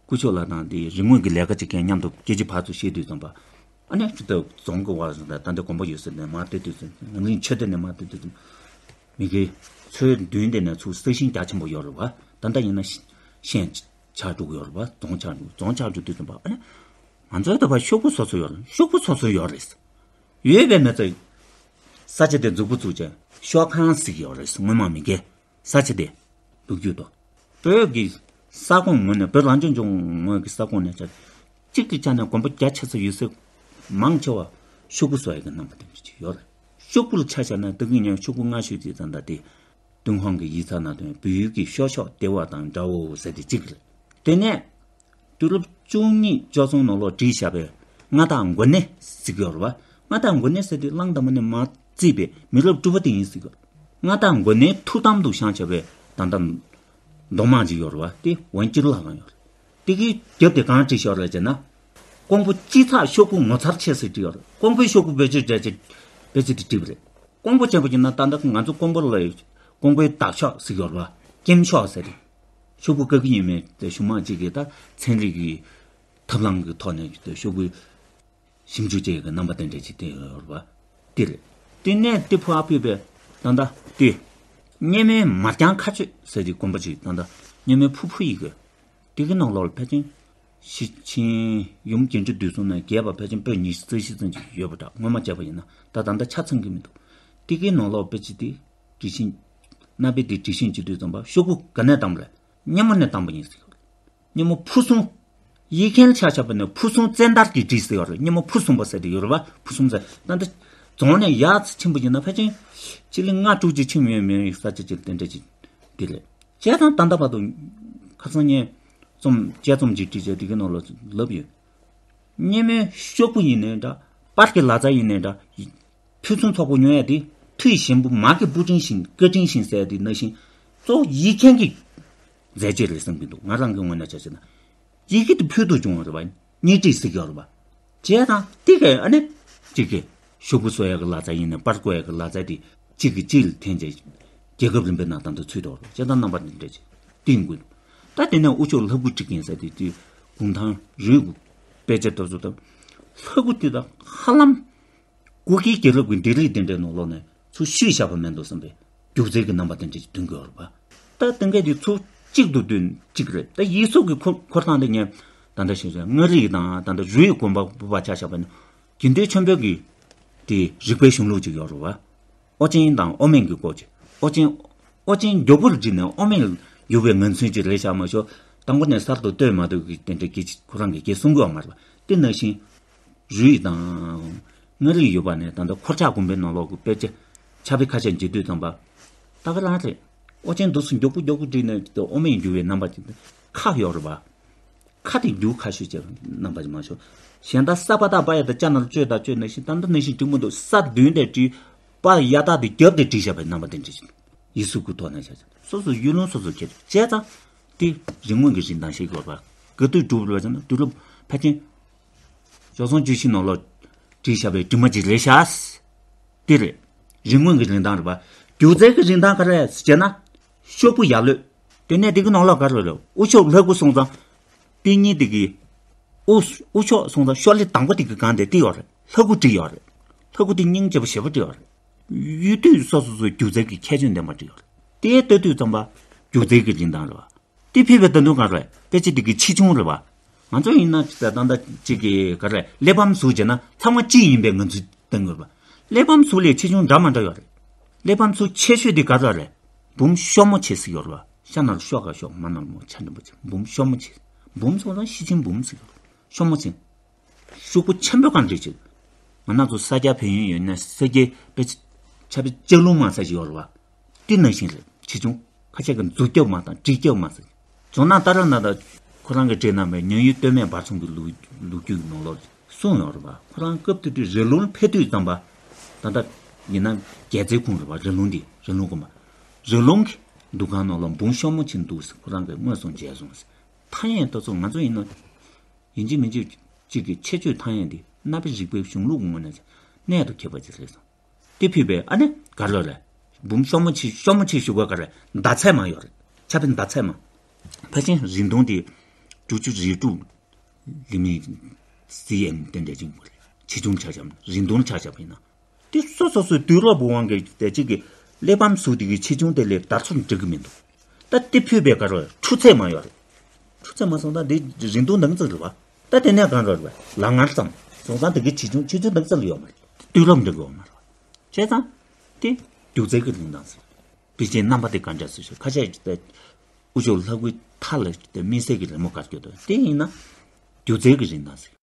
སྐུ་ཞབས་ལགས་དང་དེ་རིག་དངོས་ཀྱི་ལས་ཀ་བྱེད་མཁན་མཉམ་དུ་སྐད་ཆ་ཕར་ཚུར་བཤད་དུས་ཙམ་པ། ཨ་ནི་ཅི་ལྟར་རྫོང་གི་བར་ཟིན་ད་ད་ལྟ་དགོན་པ་ཡོད་ས་ནས་མར་བལྟས་དུས་ཙམ། ངམ་རིང་ཆོས་སྡེ་ནས་མར་བལྟས་དུས་ཙམ། མི་གི་ཚོའི་མདུན་དེ་ནས་ཚུར་ས་ཞིང་རྒྱ་ཆེན་པོ་ཡོད་རེད་བ། ད་ལྟ་ཡིན་ན་ཤ་ཤན་ཆགས་འགྲོ་གི་ཡོད་རེད་བ། རྫོང་ཆགས་འགྲོ། རྫོང་ཆགས་འགྲོ་དུས་ཙམ་པ་ཨ་ནི་ང་ཚོའི་ད་ཕར་ཤོག་བུ་སོ་སོ་ཡོད་རེད། ཤོག་བུ་སོ་སོ་ཡོད་རེད། ཡོད་པའི་མི་ཚོས་ས་ཆ་དེ་མཛུབ་གུ་བཙུགས་བྱས་ཤོག་ཁང་ཟེར་གྱི་ཡོད་རེད། སྔོན་མ་མི་གི་ས་ཆ་དེ་ལོ་རྒྱུས་དང་། བོད་ཀྱི་ས་ཁོངས་ངོས་ནས། བོད་རང་སྐྱོང་ལྗོངས་ངོས་ཀྱི་ས་ཁོངས་ནས་ཆ་གཅིག་གི་ཆ་ནས་དགོན་པ་རྒྱ་ཆེ་ས་ཡོད་ས་མང་ཆེ་བ་ཤོག་གུ་བཟོ་ཡག་གི་རྣམ་པ་དེ་འདྲ་ཅིག་ཡོད་རེད། ཤོག་བུ་ལ་ཆ་བཞག་ན་ད་གིན་ཡང་ཤོག་བུ་སྔ་ཤོས་དེ་ད་ལྟ་དེ་ཏུན་ཧོང་གི་ཡིག་ཚང་ནང་དོན་བོད་ཡུལ་གྱི་ཤོག་ཤོག་ལྟེ་བ་དང་འདྲ་བོ་ཟེར་དེ་གཅིག་རེད། དེ་ནས་དུས་རབས་བཅུ་གཉིས་བཅུ་གསུམ་ནང་ལོགས་བྲིས་བཞག་པའི་མངའ་བདག་མགོན་གནས་ཟེར་གྱི་ཡོད་རེད་བ། མངའ་བདག་མགོན་གནས་ཟེར་དེ་གླང་དར་མ་ནས་མར་བརྩིས་པའི་མི་རབས་དྲུག་པ་དེ་ཡིན་ཟེར་གྱི་ཡོད་རེད། མངའ་བདག་མགོན་གནས་ཐུགས་དམ་དུ་བཞེངས་བྱས་པའི་ད་ལྟ་མདོ་མང་ཅིག་ཡོད་རེད་བ། དེ་ཝན་ཅིར་ལྷ་ཁང་ཡོད་རེད། དེ་གི་རྒྱབ་དེ་གང་བྲིས་བཞག་རེད་ཅེ་ན། ཀོང་པོ་སྤྱི་ཚགས་ཤོག་བུ་ངོ་མཚར་ཆེ་ཟེར་བྲིས་ཡོད་རེད། ཀོང་པོའི་ཤོག་བུ་བེད་སྤྱོད་བྱས་བྱས་བེད་སྤྱོད་དེ་བྲིས་པ་རེད། ཀོང་པོ་ཅན་པོ་ཡིན་ན་ད་ལྟ་ང་ཚོ་ཀོང་པོ་ལ་ཀོང་པོའི་དར་ཤོག་ཟེར་གྱི་ཡོད་རེད་བ། སྐྱེམས་ཤོག་ཟེར་རེད། ཤོག་བུ་བཀབ་ཀྱི་ཡོད་མེད་དེ་གཞུང་མང་གཅིག་གིས་ད་ཚན་རིག་གི་ཐབས་ལམ་གྱི་ཐོག་ནས་དེ་ཤོག་བུ་ཞིབ་འཇུག་བྱེད་ཀྱི་རྣམ་པ་དེ་འདྲ་ཅིག་བསྟན་ཡོད་རེད་བ། དེ་རེད། དེ་ནས་དེ་ཕར་ཕུད་པའི་ད་ལྟ་དེ་སྙེ་མའི་མར་རྐྱང་མཁར་སྤྱོད་ཟེར་གྱི་དགོན་པ་ཅིག་ད་ལྟ་སྙེ་མའི་ཕུ་ཕུ་ཡི་གེ་དེ་གི་ནང་ལོགས་ལ་ཕལ་ཆེར་ཞི་ཆེན་ཡུམ་རྒྱས་འབྲིང་བསྡུས་གསུམ་ནས་རྒྱས་པ་ཕལ་ཆེར་པོད་ཉི་ཤུ་རྩ་བཞི་ཙམ་ཅིག་ཡོད་པ་འདྲ། སྔོན་མ་བྱས་པ་ཡིན་ན། ད་ད་ལྟ་ཆ་ཚང་གི་མི་འདུག་དེ་གའི་ནང་ལོགས་དཔེ་ཅིག་དེ་འབྲི་བཞེངས་གནའ་དཔེ་དེ་འབྲི་བཞེངས་བྱེད་དུས་ཙམ་པ་ཤོག་བུ་ག་ནས་བཏང་བ་རེད། སྙེ་མོ་ནས་བཏང་བ་ཡིན་ཟེར་གྱི་ཡོད་རེད། སྙེ་མོ་ཕུ་སུམ། ཡིག་མཁན་ཆ་བཞག་པ་ནས་ཕུ་སུམ་ཙན་དར་གྱིས་བྲིས་ཟེར་ཡོད་རེད། སྙེ་མོ་ཕུ་སུམ་པ་ཟེར་དེ་ཡོད་རེད་བ། ཕུ་སུམ་ཟེར་ད་འདི་རྫོང་ནས་ཡར་ཕྱིན་པ་ཡིན་ན་ཕལ་ཆེར་སྤྱི་ལེ་ལྔ་དྲུག་ཅིག་ཕྱིན་ཡོད་མེད་ས་ཆ་ཅིག་དེ་འདྲ་ཅིག་དེ་རེད། བྱས་ཙང་ད་ལྟ་བར་དུ་ཁ་སང་ངས་རྩོམ་དཔྱད་རྩོམ་ཅིག་བྲིས་བྱས་དེ་གའི་ནང་ལ་ལབ་ཡོད། སྙེ་མོའི་ཤོག་བུ་ཡིན་ནའི་འདྲ། པར་གྱི་ལག་རྩལ་ཡིན་ནའི་འདྲ། ཕུན་སུམ་ཚོགས་པོ་ཡོང་ཡ་དེ་མཐུ་ཡི་ཞིམ་པོ་མ་གི་སྤུ་སྤྲིན་བཞིན་བཀའ་དྲིན་བཞིན་ཟེར་ཡ་དེ་ནང་བཞིན་གཙོ་བོ་ཡིག་མཁན་གྱི་མཛད་རྗེས་རེད་བསམ་གྱི་འདུག་ང་རང་གི་ངོས་ནས་ཆ་བཞག་ན། ཡི་གེ་དེ་ཕུལ་དུ་བྱུང་བ་རེད་བ། སྙན་སྒྲིག་ཟེར་གྱི་ཡོད་རེད་བ། བྱས་ཙང་དེ་གས་ཨ་ནི་གཅིག་གི་ཤོག་བུ་བཟོ་ཡ་གི་ལག་རྩལ་ཡིན་ནའི་པར་བརྐོ་ཡ་གི་ལག་རྩལ་དེ་གཅིག་གིས་གཅིག་ལ་འཐེན་བྱས་རྒྱལ་ཁབ་རིམ་པའི་ནང་ད་ལྟ་ཚུད་འདུག་རེད། བྱས་ཙང་རྣམ་པ་འདི་འདྲ་ཅིག་བསྟན་དགོས་འདུག་ད་དེ་ནས་དབུ་ཆོས་ལྷ་སྐུ་བྲི་མཁན་ཟེར་དེ་དེ་གུང་ཐང་རུས་དཔེ་ཆ་དེ་ཚོ་དང་། ལྷ་སྐུ་དེ་དང་ཧ་ལམ་གུ་གེའི་རྒྱལ་རབས་ཀྱི་འབྲུ་རིགས་དེ་འདྲའི་ནང་ལོགས་ནས་ཚུར་བཤུས་བཞག་པ་མིན་འདུག་བསམ་པའི་སྒྱུ་རྩལ་གྱི་རྣམ་པ་དེ་འདྲ་ཞིག་སྟོན་གྱི་ཡོད་རེད་པ། ད་དེ་འདྲ་དེ་ཚུར་གཅིག་ཏུ་བསྟུན་གཅིག་རེད། ད་ཡིག་གཟུགས་ཀྱི་འཁོར་འཁོར་སྟངས་དེ་ངས་ད་ལྟ་ཞུས་ཚེ་མངའ་རིས་དང་ད་ལྟ་རུས་དགོན་པ་བུ་པ་ཆ་བཞག་པ་ནི་དགེ་འདུན་ཆོས་འཕེལ་གྱི་དེ་རིག་པའི་གཞུང་ལུགས་ཅིག་ཡོད་རེད་པ། ཨོ་རྒྱན་དང་ཨོ་རྨད་ཀྱི་སྐོར་གྱི། ཨོ་རྒྱན། ཨོ་རྒྱན་མགྱོགས་པོར་བྲིས་ནས་ཨོ་རྨད་ཡོད་པའི་ངང་ཚུལ་གྱི་རེད་བཞག་མ་ཤོག་དང་པོ་ནས་གསར་དུ་བཏོད་མ་ཐུབ་ཀྱི་དེ་འདྲ་གྱི་ཁོ་རང་གིས་གྱིས་གསུང་གི་ཡོད་མ་རེད་པ། དེ་ནང་བཞིན་རུས་དང་མངའ་རིས་ཡོད་པ་ནས་ད་ལྟ་འཁོར་ཆགས་དགོན་པའི་ནང་ལོགས་ཀྱི་དཔེ་ཆ་ཕྱག་དཔེ་ཁ་ཤས་མཇལ་དུས་ཙམ་པ། ད་ག་རང་རེད། ཨོ་རྒྱན་འདུག་སེ་མགྱོགས་པོ་མགྱོགས་པོ་བྲིས་ནས་ཨོ་རྨད་འགྱུར་བའི་རྣམ་པ་ཅིག་ཁ་ཡོད་རེད་པ། ཁ་དེ་རྒྱུ་ཁ་ཤོས་ཀྱི་རྣམ་པ་ཅིག་མ་ཤོར། གཞན་དག་ས་པ་བཏགས་པ་ཡ་དང་ཅ་ན་རོ་སྤྱོད་དང་སྤྱོད་ནང་བཞིན་ད་ལྟ་ནང་བཞིན་འབྲི་མི་འདུག་ས་མདུན་དེ་བྲིས། པ་ཡ་བཏགས་དེ་རྒྱབ་དེ་བྲིས་བཞག་པའི་རྣམ་པ་དེ་འདྲ་ཞིག་ཡིག་གཟུགས་ཀྱི་ཐོག་ནས་བྱས་ཙང་སོ་སོ་ཡུལ་ལུང་སོ་སོ་ཁྱེར་བྱས་ཙང་། དེ་རིག་དངོས་ཀྱི་རིན་ཐང་ཤེས་དགོས་པ། ག་དུས་གྲུབ་རེད་བ་ཟེར་ན་དུས་རབས་ཕལ་ཆེར་བཅུ་གསུམ་བཅུ་བཞི་ནང་ལོགས་བྲིས་བཞག་པའི་འབྲི་མ་ཅིག་རེད་ཤག་དེ་རེད། རིག་དངོས་ཀྱི་རིན་ཐང་རེད་པ། སྒྱུ་རྩལ་གྱི་རིན་ཐང་ག་རེ་རེད་ཟེར་ན། ཤོག་བུ་ཡར་ལོད། དེ་ནས་དེ་གི་ནང་ལོགས་ག་རེ་རེད། དབུ་ཆོས་ལྷ་སྐུ་སོང་ཙང་། དེ་གཉིས་དེ་གི་ དབུ་དབུ་ཤོག་སོང་ཙང་ཤོག་ལེ་དང་པོ་དེ་གི་སྒང་དེ་དེ་ཡོད་རེད། ལྷ་སྐུ་བྲིས་ཡོད་རེད། ལྷ་སྐུ་དེ་སྙིང་རྗེ་པོ་ཞེ་པོ་བྲིས་ཡོད་རེད། ཡུལ་དུས་སོ་སོ་སོའི་སྒྱུ་རྩལ་གྱི་ཁྱད་ཆོས་ལྡན་པ་བྲིས་ཡོད་རེད། དེ་ལྟ་དུས་ཙམ་པ་སྒྱུ་རྩལ་གྱི་རིན་ཐང་རེད་བ། དེ་ཕུད་པའི་ད་དུང་ག་རེ་རེད། དཔེ་ཆ་དེ་གི་ཆེ་ཆུང་རེད་བ། ང་ཚོ་ཡིན་ན་ད་ལྟ་གཅིག་གི་ག་རེ་གླེགས་བམ་ཟུར་བྱས་ན་ཚང་མ་གཅིག་ཡིན་པའི་ང་ཚོས་བསྟན་དགོས་རེད་བ། གླེགས་བམ་ཟུར་ལས་ཆེ་ཆུང་འདྲ་མ་འདྲ་ཡོད་རེད། གླེགས་བམ་ཟུར་ཆེ་ཤོས་དེ་ག་རེ་རེད། འབུམ་ཤོག་མོ་ཆེ་ཟེར་ཡོད་རེད་བ། ཤ་ན་རོ་ཤོ་ག་ཤོག་མ་ན་རོ་མོ་ཆ་འགྲེང་བུ་ཆེ། འབུམ་ཤོག་མོ་ཆེ། འབུམ་སོང་ཙང་ཤི་ཆེན་འབུམ་ཟེར་ཡོད་རེད། ཤོག་མོ་ཆེ། ཤོག་བུ་ཆེན་པོ་གང་འདྲ་ཅིག་ང་ལ་ཚོ་ས་སྐྱ་བལ་ཡུལ་ཡོད་ན་ས་སྐྱའི་དཔེ་ཆ་དཔེ་ལྕགས་ལུང་མ་ས་ཞིག་ཡོད་རེད་བ། དེ་ནང་བཞིན་རེད། ཆེ་ཆུང་ཁ་ཤས་ཀྱི་མཛུབ་རྒྱབ་མ་དང་བྲིས་རྒྱབ་མ་ཟེར། ཇོ་ནང་ཏཱ་ར་ནཱ་ཐ་ཁོ་རང་གིས་བྲིས་གནང་བའི་མཉན་ཡོད་སྟོད་སྨད་བར་གསུམ་གྱི་ལོ་ལོ་རྒྱུས་ཀྱི་ནང་ལོགས་གསུངས་ཡོད་རེད་བ། ཁོ་རང་སྐབས་དེ་དུས་རི་ལུང་ཕེབས་དུས་ཙམ་པ། ད་ལྟ་ཡིན་ན་རྒྱལ་རྩེ་ཁུངས་རེད་བ། རི་ལུང་འདི་རི་ལུང་དགོན་པ། རི་ལུང་གི་འདུ་ཁང་ནང་ལ་འབུམ་ཤོག་མོ་ཆེ་འདུག་ཟེར་ཁོ་རང་གིས་མངོན་སུམ་མཇལ་སོང་ཟེར། ཐ་སྙད་ད་ཚོ་ང་ཚོ་ཡིན་ན་ཡིན་གཅིག་མིན་གཅིག་གཅིག་གི་ཁྱད་ཆོས་ཐ་སྙད་འདི་གནའ་བོའི་རིག་པའི་གཞུང་ལུགས་ངོས་ནས་གནད་དུ་འཁེལ་བ་ཅིག་རེད་སོང་། དེ་ཕུད་པའི་ཨ་ནི་ག་རེ་རེད། འབུམ་ཤོག་མོ་ཆེ་ཤོག་མོ་ཆེ་ཞུ་དགོས་ག་རེ་ཟླ་ཚེས་མ་ཡོད་རེད། ཆ་བོའི་ཟླ་ཚེས་མ། ཕལ་ཆེར་རིང་ཐུང་དེ་དྲུག་ཅུ་རེ་དྲུག་ལི་མི་སི་ཨེམ་དེ་འདྲ་ཅིག་ཡོད་རེད། ཆེ་ཆུང་ཆ་བཞག་ན་རིང་ཐུང་ཆ་བཞག་པ་ཡིན་ན། དེ་སོ་སོ་སོའི་དུས་རབས་དབང་གིས་དེ་གཅིག་གི་གླེགས་བམ་ཟུར་དེ་གི་ཆེ་ཆུང་དེ་ལས་བརྡར་ཚུར་འགྲིག་གི་མི་འདུག་ད་དེ་ཕུད་པའི་ག་རེ་འཕྲུལ་ཚད་མ་ཡོད་རེད། འཕྲུལ་ཚད་མ་སོང་ཙང་དེ་རིང་ཐུང་འདང་ཙམ་རེད་བ། ད་དེ་ནས་གང་རེད་བ། ལག་ངར་ཙམ་སོང་ཙང་དེ་གི་ཆེ་ཆུང་ཆེ་ཆུང་འདང་ཙམ་ལ་ཡོད་མ་རེད། དུས་རབས་འགྲིག་གི་ཡོད་མ་རེད་བ། བྱས་ཙང་དེ་སྒྱུ་རྩལ་གྱི་རིན་ཐང་ཟེར། དཔེ་ཆའི་རྣམ་པ་དེ་ག་འདྲ་ཟེར་ཞུ། ཁ་ཤས་ཀྱིས་དེ་དབུ་ཤོག་ལྷ་སྐུའི་མཐའ་ལ་དེ་དམིགས་བསལ་གྱི་རི་མོ་བཀར་གྱི་འདུག་དེ་ཡིན་ན་སྒྱུ་རྩལ་གྱི་རིན་ཐང་ཟེར།